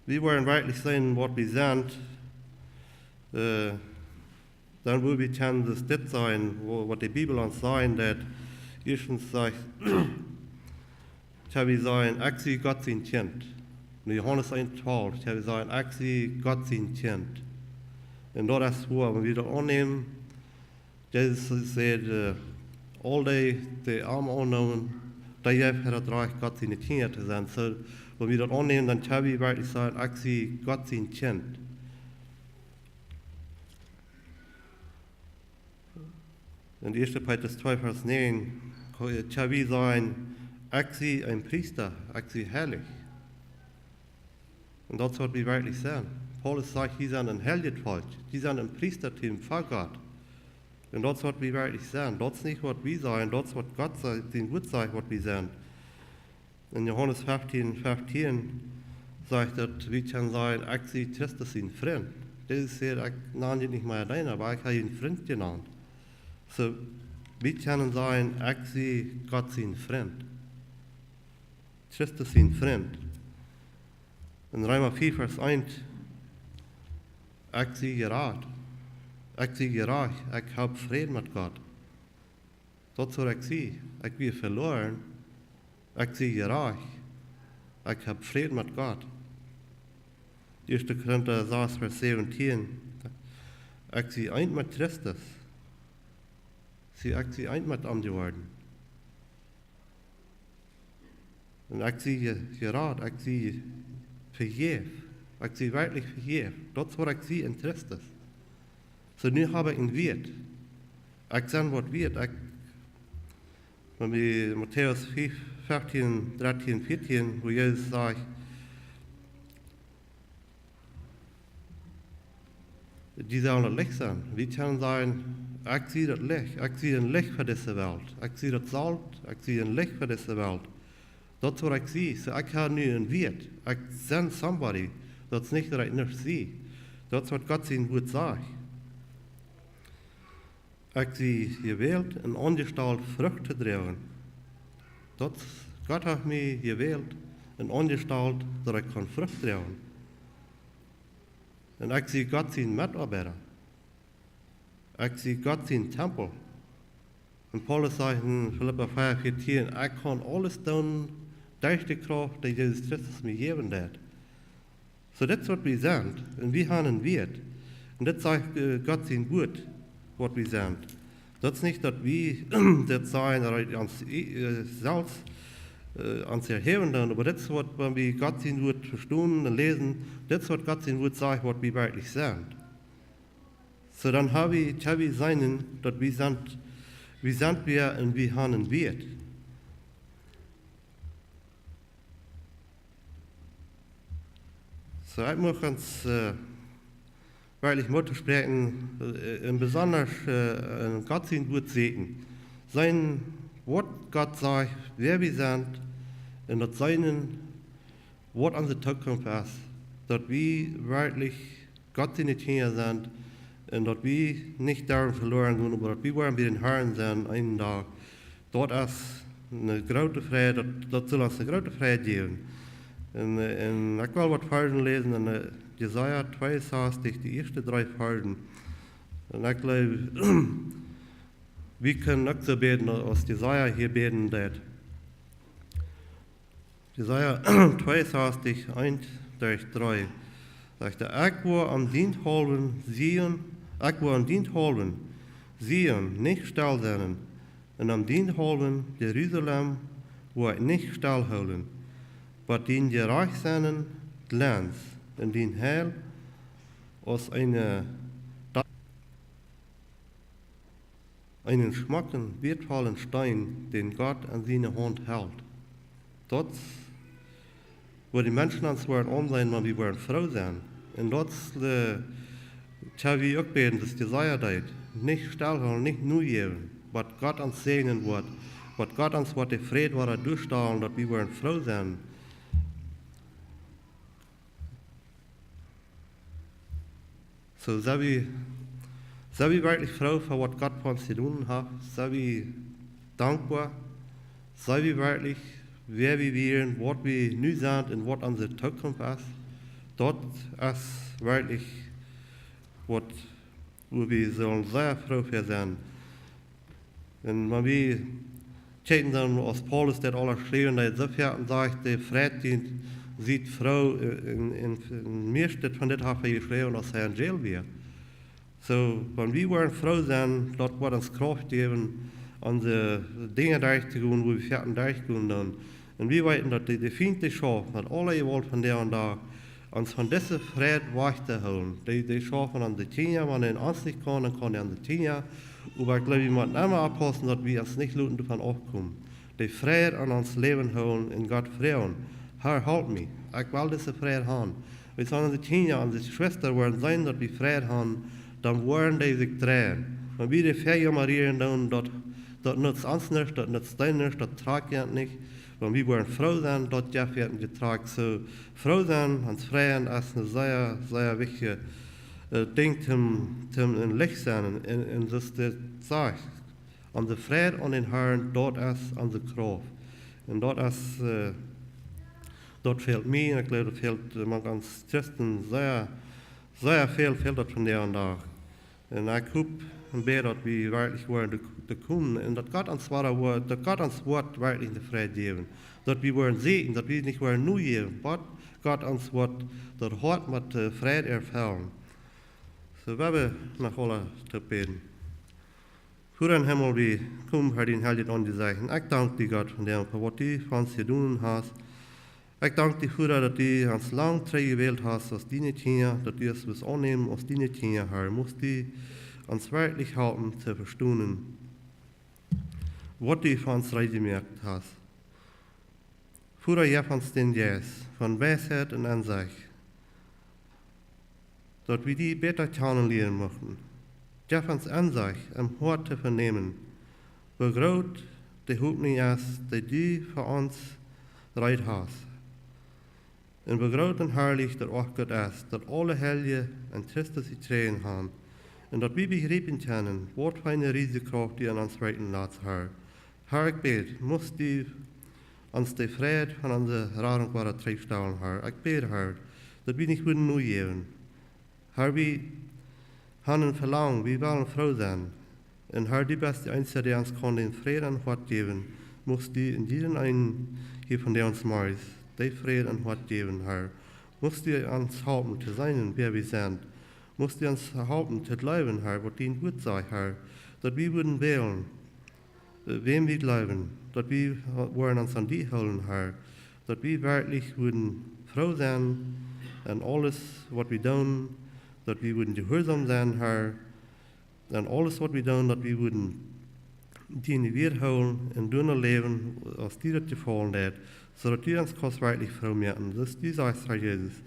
wie woaren werkjlich seenen, waut wie sent, äh, dan woa wie kjennen daut dit sennen, woo-, waut de Bibel ons sajen deit. Ieeschtens sajcht, kjenn wie sajen, ekj sie Gott sien Kjint. En Johanes eent twalf, kjenn wie sajen, ekj sie Gott sien Kjint. Un daut es woa, wan wie daut aunnämen, Jesus säd, äh, aul dee, dee am aunnämen, dee jeef hee daut Rajcht, Gott siene Kjinja to sennen. Soo, wan wie daut aunnämen, dan kjenn wie werkjlich sajen, ekj sie Gott sien Kjint. En ieeschte Petrus twee Varsch näajen, kjenn wie sajen, Ekj sie een Priesta, ekj sie heilich. Un daut es waut wie werkjlich sent. Paulus sajcht, jie sent een heiljet Volkj, jie sent een Priestatum fa Gott. Un daut es waut wie werkjlich sent. Daut es nich waut wie sajen, daut es waut Gott sajcht, sien Wuat sajcht, waut wie sent. En Johanes feftieen, feftieen sajcht daut, wie kjennen sajen, ekj sie Christus sien Frint. Dit es hia, ekj nan junt nich mea Deena, oba ekj hab junt Frint jenant. Soo, wie kjennen sajen, ekj sie Gott sien Frint. Christus sien Frint. En Reema vea Varsch eent, ekj sie jerat. Ekj sie jerajcht. Ekj hab Fräd met Gott. Daut es waut ekj sie. Ekj wia veloaren. Ekj sie jerajcht. Ekj hab Fräd met Gott. Ieeschte Korinta sas, Varsch säwentieen. Ekj sie eent met Christus. Sie, ekj sie eent met am jeworden. Un ekj sie je-, jerat, ekj sie vejäft. Ekj sie werkjlich vejäft. Daut es waut ekj sie en Christus. Soo, nu hab ekj een Wieet. Ekj sie waut wieet. Ekj, wan wie Matäus fiew, feftieen, drettieen, vieetieen, wua Jesus sajcht, dee sellen daut Licht sennen. Wie kjennen sajen, ekj sie daut Licht, ekj sie een Licht fa dise Welt. Ekj sie daut Solt, ekj sie een Licht fa dise Welt. Daut es waut ekj sie. Soo, ekj hab nu een Wieet. Ekj sie somebody. Daut es nich daut ekj nuscht sie. Daut es waut Gott sien Wuat sajcht. Ekj sie jewält un aunjestalt Frucht to droagen. Daut, Gott haft mie jewält un aunjestalt, daut ekj kaun Frucht droagen. Un ekj sie Gott sien Metoabeida. Ekj sie Gott sien Tempel. Un Paulus sajcht en Filippa vea, vieetieen, ekj kaun aules doonen derch de Krauft, dee Jesus Christus mie jäwen deit. Soo, dit es waut wie sent. Un wie haben een Wieet. Un dit sajcht, äh, Gott sien Wuat, waut wie sent. Daut es nich daut wie dit sajen, daut wie ons, äh, selfst, äh, ons erhäwen doonen, oba dit es waut, wan wie Gott sien Wuat vestonen un läsen, dit es waut Gott sien Wuat sajcht, waut wie werkjlich sent. Soo, dan hab wie, hab wie seenen, daut wie sent, wie sent wäa un wie haben een Wieet. Soo, ekj mucht ons, äh, werkjlich Moot toospräakjen, äh, un besonda, äh, en Gott sien Wuat sieekjen. Seenen, waut Gott sajcht, wäa wie sent, un daut seenen, waut onse Tookunft es, daut wie werkjlich Gott siene Kjinja sent un daut wie nich doarenn veloaren gonen, oba daut wie woaren bie dän Harn sennen eenen Dach. Daut es eene groote Freid, daut, daut saul ons eene groote Freid jäwen. Un, äh, un ekj well waut Varzen läsen en, äh, Jesaja tweeunsastich, de ieeschte dree Varzen. Un ekj jleew, wie kjennen uk soo bäden, aus Jesaja hia bäden deed. Jesaja tweeunsastich, eent derch dree, sajcht hee: Ekj woa om dienthaulwen Zion, ekj woa om dienthaulwen Zion nich stell sennen, un om dienthaulwen Jerusalem woa ekj nich stell hoolen, bat dien Jerajchtsennen glänzt un dien Heil aus eene eenen schmocken, wieetvollen Steen, dän Gott en siene Haunt helt. Daut, woo de Menschen ons woaren aunseenen, wan wie woaren froo sennen. Un daut, äh, kjenn wie uk bäden, daut Jesaja deed. Nich stell hoolen, nich nojäwen, waut Gott ons säajnen woat, waut Gott ons woat de Fräd woat doastalen, daut wie woaren froo sennen. Soo, sent wie, sent wie werkjlich froo fa waut Gott fa ons jedonen haft? Sent wie dankboa? Sent wie werkjlich, wäa wie wieren, waut wie nu sent un waut onse Tookunft es? Daut es werkjlich waut, woo wie sellen sea froo fa sennen. Un wan wie kjikjen dan, aus Paulus dit aules schreef, daut hee soo väl sajcht, dee Fräd, dee siet froo, äh, un, un, un mieeschte von dit haft hee jeschräwen, aus hee en Jail wia. Soo, wan wie woaren froo sennen, daut woat ons Krauft jäwen, onse Dinja derchtogonen, woo wie foaken derchgonen dan. Un wie weeten, daut de, de Fient, dee schauft met aule Jewault von Dach un Dach, ons von dise Fräd wajch to hoolen. Dee, dee schauft aun de Kjinja, wan hee ons nich kaun, dan kaun hee aun de Kjinja. Oba ekj jleew, wie motten emma oppaussen, daut wie ons nich loten doavon aufkomen. de Fräd aun ons Läwen hoolen un Gott froagen: Herr, help mie, ekj well dise Fräd haben. Wan onse Kjinja, onse Schwesta woaren seenen, daut wie Fräd haben, dan woaren dee sikj dreien. Wan wie dee vejamarieren doonen, daut, daut nutzt ons nuscht, daut nutzt dee nuscht, daut trakjt an nich. Wan wie woaren froo sennen, daut jeft an jetrakt. Soo, froo sennen, ons freien es een sea, sea wichtjet, äh, Dinkj toom, toom em Licht sennen. Un, un, un daut es de Sach. Onse Fräd aun dän Herrn, daut es onse Krauft. Un daut es, äh, daut fält mie, un ekj jleew, daut fält, äh, mank ons Christen sea, sea väl, fält daut vondoag dän Dach. Un ekj hop un bäd, daut wie werkjlich woaren de, de komen, un daut Gott ons woat, daut Gott ons woat werkjlich de Fräd jäwen. Daut wie woaren seenen, daut wie nich woaren nojäwen, waut Gott ons woat, daut Hoat met, äh, Fräd erfellen. Soo, wie haben noch aula to bäden. Voda em Himmel, wie komen ver dien heiljet Aunjesecht. Un ekj dank die, Gott, vondoag fa waut du fa ons jedonen hast. Ekj dank die, Voda, daut du ons lang trigj jewält hast aus diene Kjinja, daut du ons wust aunnämen aus diene Kjinja, Herr. Must du ons werkjlich halpen to vestonen, waut du fa ons reed jemoakt hast. Voda, jeff ons dän Jeist von Weisheit un Ensecht, daut wie die bäta kjanen lieren muchten. Jeff ons Ensecht, em Hoat to venämen, woo groot de Hopninj es, dee du fa ons reed hast. Un woo groot un harlich daut Oafgoot es, daut aule Heilje en Christus jekjräajen haben. Un daut wie bejriepen kjennen, waut fa eene riesje Krauft du aun ons werkjen latst, Herr. Herr, ekj bäd, must du ons de Fräd von onse Radunk wada trigjstalen, Herr. Ekj bäd, Herr, daut wie nich wudden nojäwen. Herr, wie haben een Velangen, wie wellen froo sennen. Un Herr, du best de eensja, dee ons kaun dän Fräd em Hoat jäwen. Must du en jieda eenen hia vondoag zemorjes dän Fräd em Hoat jäwen, Herr. Must du ons halpen to seenen, wäa wie sent. Must du ons halpen to jleewen, Herr, waut dien Wuat sajcht, Herr, daut wie wudden wälen, äh, wäm wie jleewen, daut wie woaren ons aun die hoolen, Herr, daut wie werkjlich wudden froo sennen en aules, waut wie doonen, daut wie wudden jehuarsom sennen, Herr, en aules, waut wie doonen, daut wie wudden diene Wieed hoolen un doano läwen, aus die daut jefaulen deit, soo daut du ons kaust werkjlich froo moaken. Daut es dee Sach, Herr Jesus.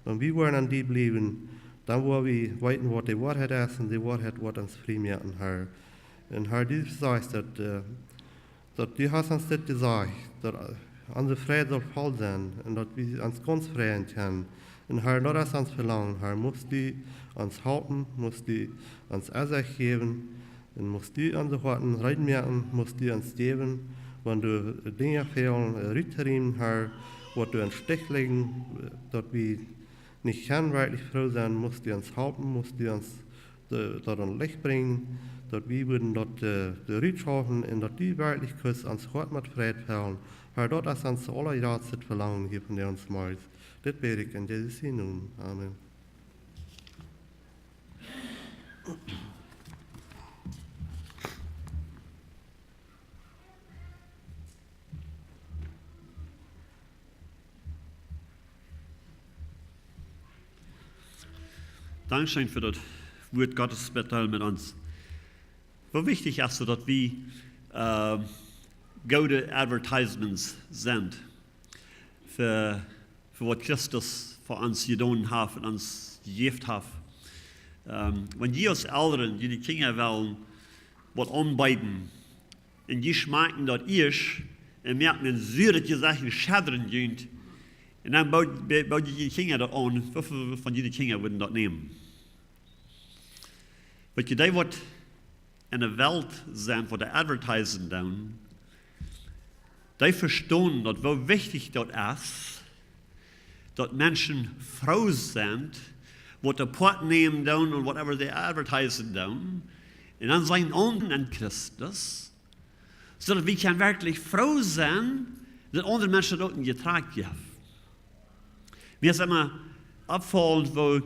Wan wie woaren aun die bliewen, dan woa wie weeten, waut de Woarheit es, un de Woarheit woat ons frie moaken, Herr. Un Herr, du sajchst daut, äh, daut du hast ons dit jesajcht, daut, äh, onse Fräd saul voll sennen un daut wie ons gaunz freien kjennen. Un Herr, daut es ons Velangen, Herr, must du ons halpen, must du ons Ensecht jäwen un must du onse Hoaten rein moaken, must du ons jäwen, wan doa Dinja fälen, äh, ruttoriemen, Herr, waut doa em Stich lijen, äh, daut wie nich kjennen werkjlich froo sennen, must du ons halpen, must du ons de, daut aun Licht brinjen, daut wie wudden daut, äh, de rutschaufen un daut du werkjlich kaust ons Hoat met Fräd fellen. Herr, daut es ons aulajratste Velangen hia vondoag zemorjes. Dit bäd ekj en Jesus sienen Nomen. Amen. Dankscheen fa daut Wuat Gottes metdeelen met ons. Woo wichtich es daut, daut wie, äh, goode Advertisements sent fa, fa waut Christus fa ons jedonen haft un ons jejäft haft. Ähm, wan jie aus Elren june Kjinja wellen waut aunbeeden, un jie schmakjen daut ieescht un moaken een suret Jesecht un scheddren junt, un dan beed, be-, beed jie june Kjinja daut aun, woo väl von june Kjinja wudden daut nämen? Weet jie, dee waut en de Welt sent, waut de Advertisen doonen, dee vestonen daut, woo wichtich daut es, daut Menschen froo sent, waut de Poat nämen doonen un whatever they advertisen doonen. Un dan sent aundre en Christus, soo daut wie kjennen werkjlich froo sennen, daut aundre Menschen daut uk en Jetrakt jeft. Mie es emma oppjefollen, woo,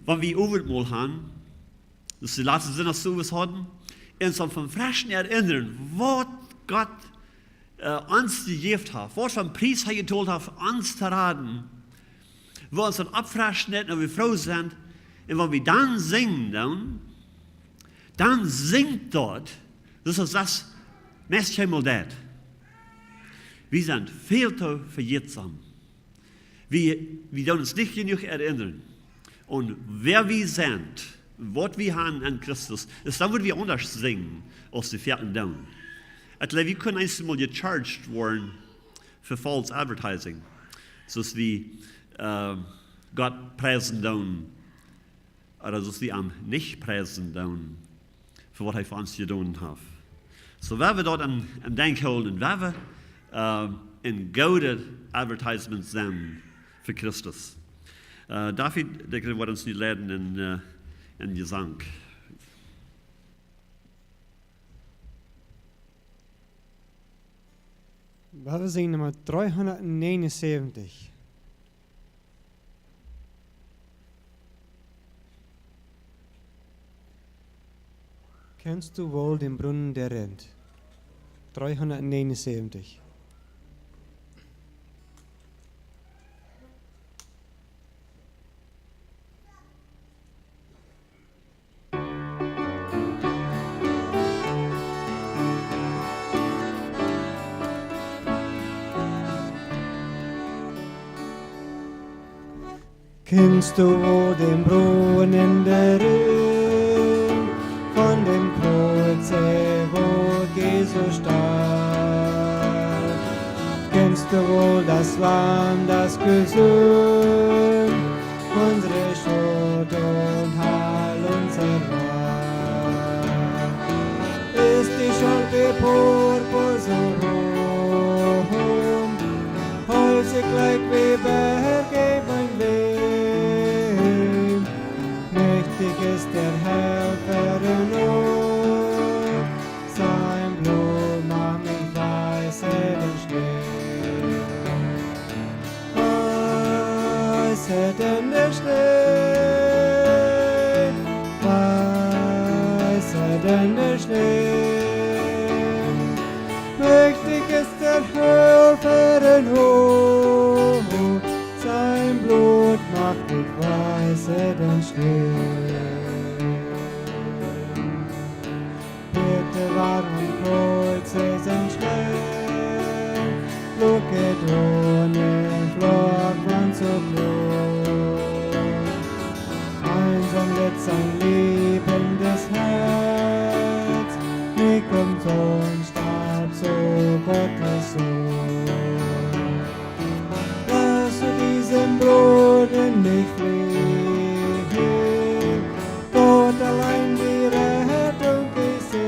wan wie Owentmol haben, daut es de latste Sindach, waut wie hauden, un ons von Freschen erinnern, waut Gott, äh, ons jejäft haft, waut fa een Pries hee jetolt haft, ons to raden, woo ons daut oppfrescht un wie froo sent, un wan wie dan sinjen, dan, dan sinjt daut, daut es daut, meist kjeenmol daut. Wie sent väl too vejätsom. Wie, wie doonen ons nich jenuach erinnren aun wäa wie sent, waut wie han en Christus. Dis dan wudd wie aundasch sinjen aus dee Fäaten doonen. Ekj jleew, wie kjennen eemol gecharged woaren fa false advertising. Soo aus wie, äh, Gott priesen doonen. Ooda soo aus wie am nich priesen doonen fa waut hee fa ons jedonen haft. Soo, wan wie daut aun, aun denkjen hoolen, wan wie, äh, een goodet Advertisement sent fa Christus. Äh, David, dee woat ons nu leiden en, äh, en Jesank. Wan wie sinjen Numma dreehundatnegenunsäwentich. Kennst du wohl den Brunnen, der rinnt? Dreehundatnegenunsäwentich. Kennst du wohl den Brunnen, der rinnt von dem Kreuze, wo Jesus starb? Kennst du wohl das Lamm, das gesund unsere Schuld und Heil uns erwarb? Ist die Schuld wie Purpur so roh, häuft sich gleich wie Berge beim Wind. Mächtig ist der Herr, verrinnt sein Blut macht mich weißer denn Schnee. Weißer denn der Schnee, weißer denn der Schnee. Mächtig ist der Herr, verrinnt sein Blut macht mich weißer denn Schnee. Peter wort am Kreuze sien Schwert, Blut gedonen, flott man so groß. Einsam litt sein liebendes Herz, nicht umsonst starb so Gottes Sohn. Lass du diesen Brunnen nicht fliehen, Gott allein die Rettung ist sicher.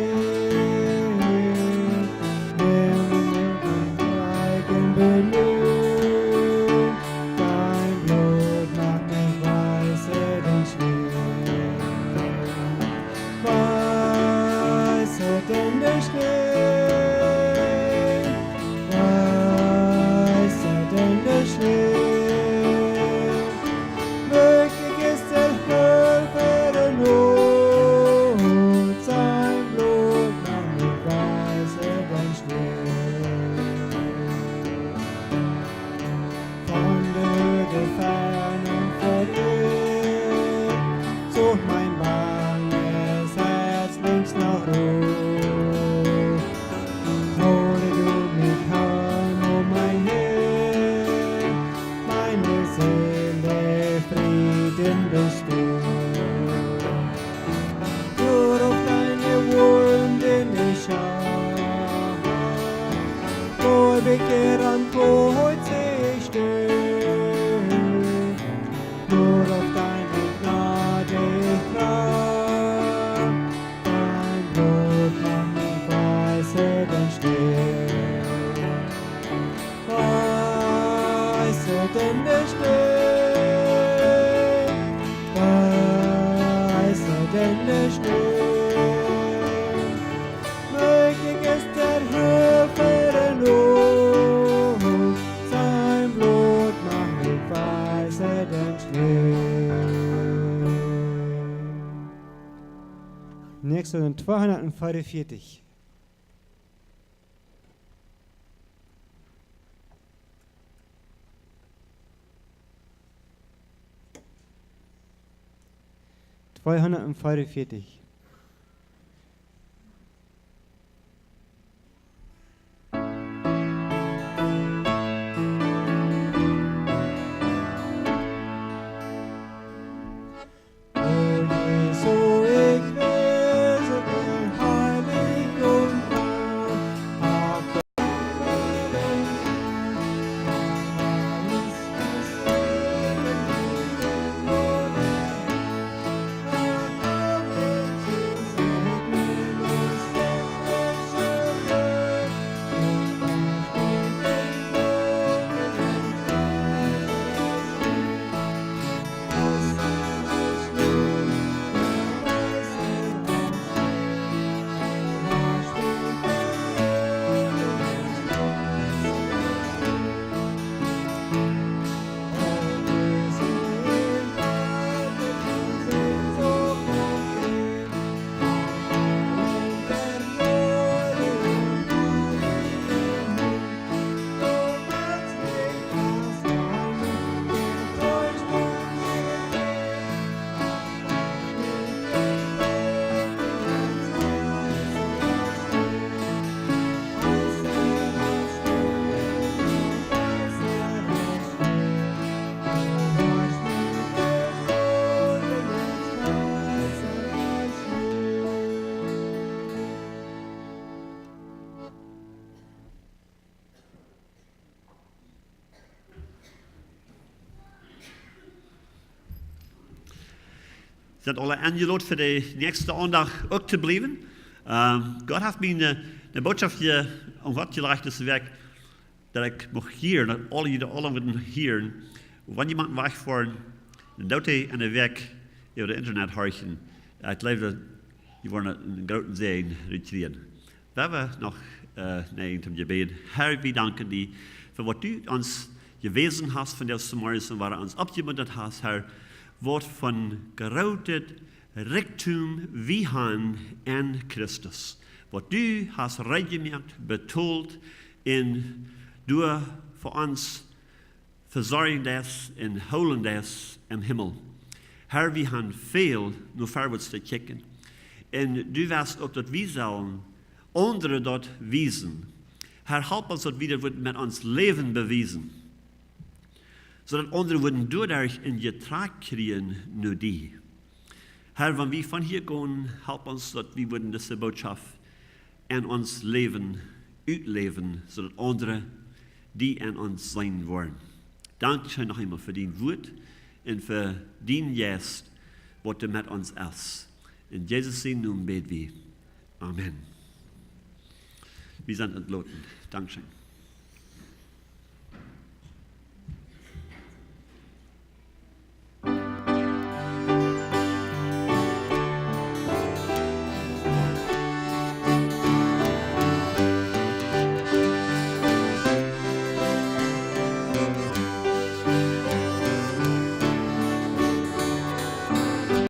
Nimm mich im Reigen benüht, dein Blut macht mich weißer denn Schnee. Weißer denn der Schnee, weißer denn der Schnee. Mächtig ist der Herr, verrinnt sein Blut macht mich weißer denn Schnee. Von der Höhe fern und verirrt, sucht mein banges Herz längst nach Ruh. Hole du mich heim, o mein Herr, meine Seele Frieden bist du. Nur auf deine Wunden ich schau, Gläubig er am Kreuze steh. Nur auf deine Gnade ich trau, dein Blut macht mich weißer denn Schnee. Weißer denn der Schnee, weißer denn der Schnee. Mächtig ist der Herr, verrinnt sein Blut macht mich weißer denn Schnee. Nächste sent tweehundatveerunveatich. Tweehundatveerunveatich. Daut aule enjelot fa de näakjste Aundacht uk to bliewen. Ähm, Gott haft mie eene, eene Botschaft je, om waut jelajcht es weg, daut ekj mucht hieren, daut aule, jie aule wudden hieren. Wan jemaunt wajch foaren, dan deit hee enne Wäakj äwa daut Internet horchen. Ekj jleew, daut jie woaren eenen grooten Säajen rut kjrieen. Wan wie noch, äh, no däm Jebäd. Herr, wie danken die fa waut du ons jewäsen hast vondoag zemorjes un waut du ons oppjemuntert hast, Herr. Waut fa grootet Rikjdom wie han en Christus. Waut du hast rein jemoakt, betolt un doa fa ons vesorjen deist un hoolen deist em Himmel. Herr, wie han väl no verwoats to kjikjen. Un du west uk daut wie sellen aundre daut wiesen. Herr, help ons daut wie daut wudden met ons Läwen bewiesen. Soo daut aundre wudden doaderch een Jetrakj kjrieen no die. Herr, wan wie von hia gonen, help ons daut wie wudden dise Botschaft en ons Läwen utläwen, soo daut aundre die en ons seenen woaren. Dankscheen noch eemol fa dien Wuat un fa dienen Jeist, waut doa met ons es. En Jesus sienen Nomen bäd wie. Amen. Wie sent entloten. Dankscheen.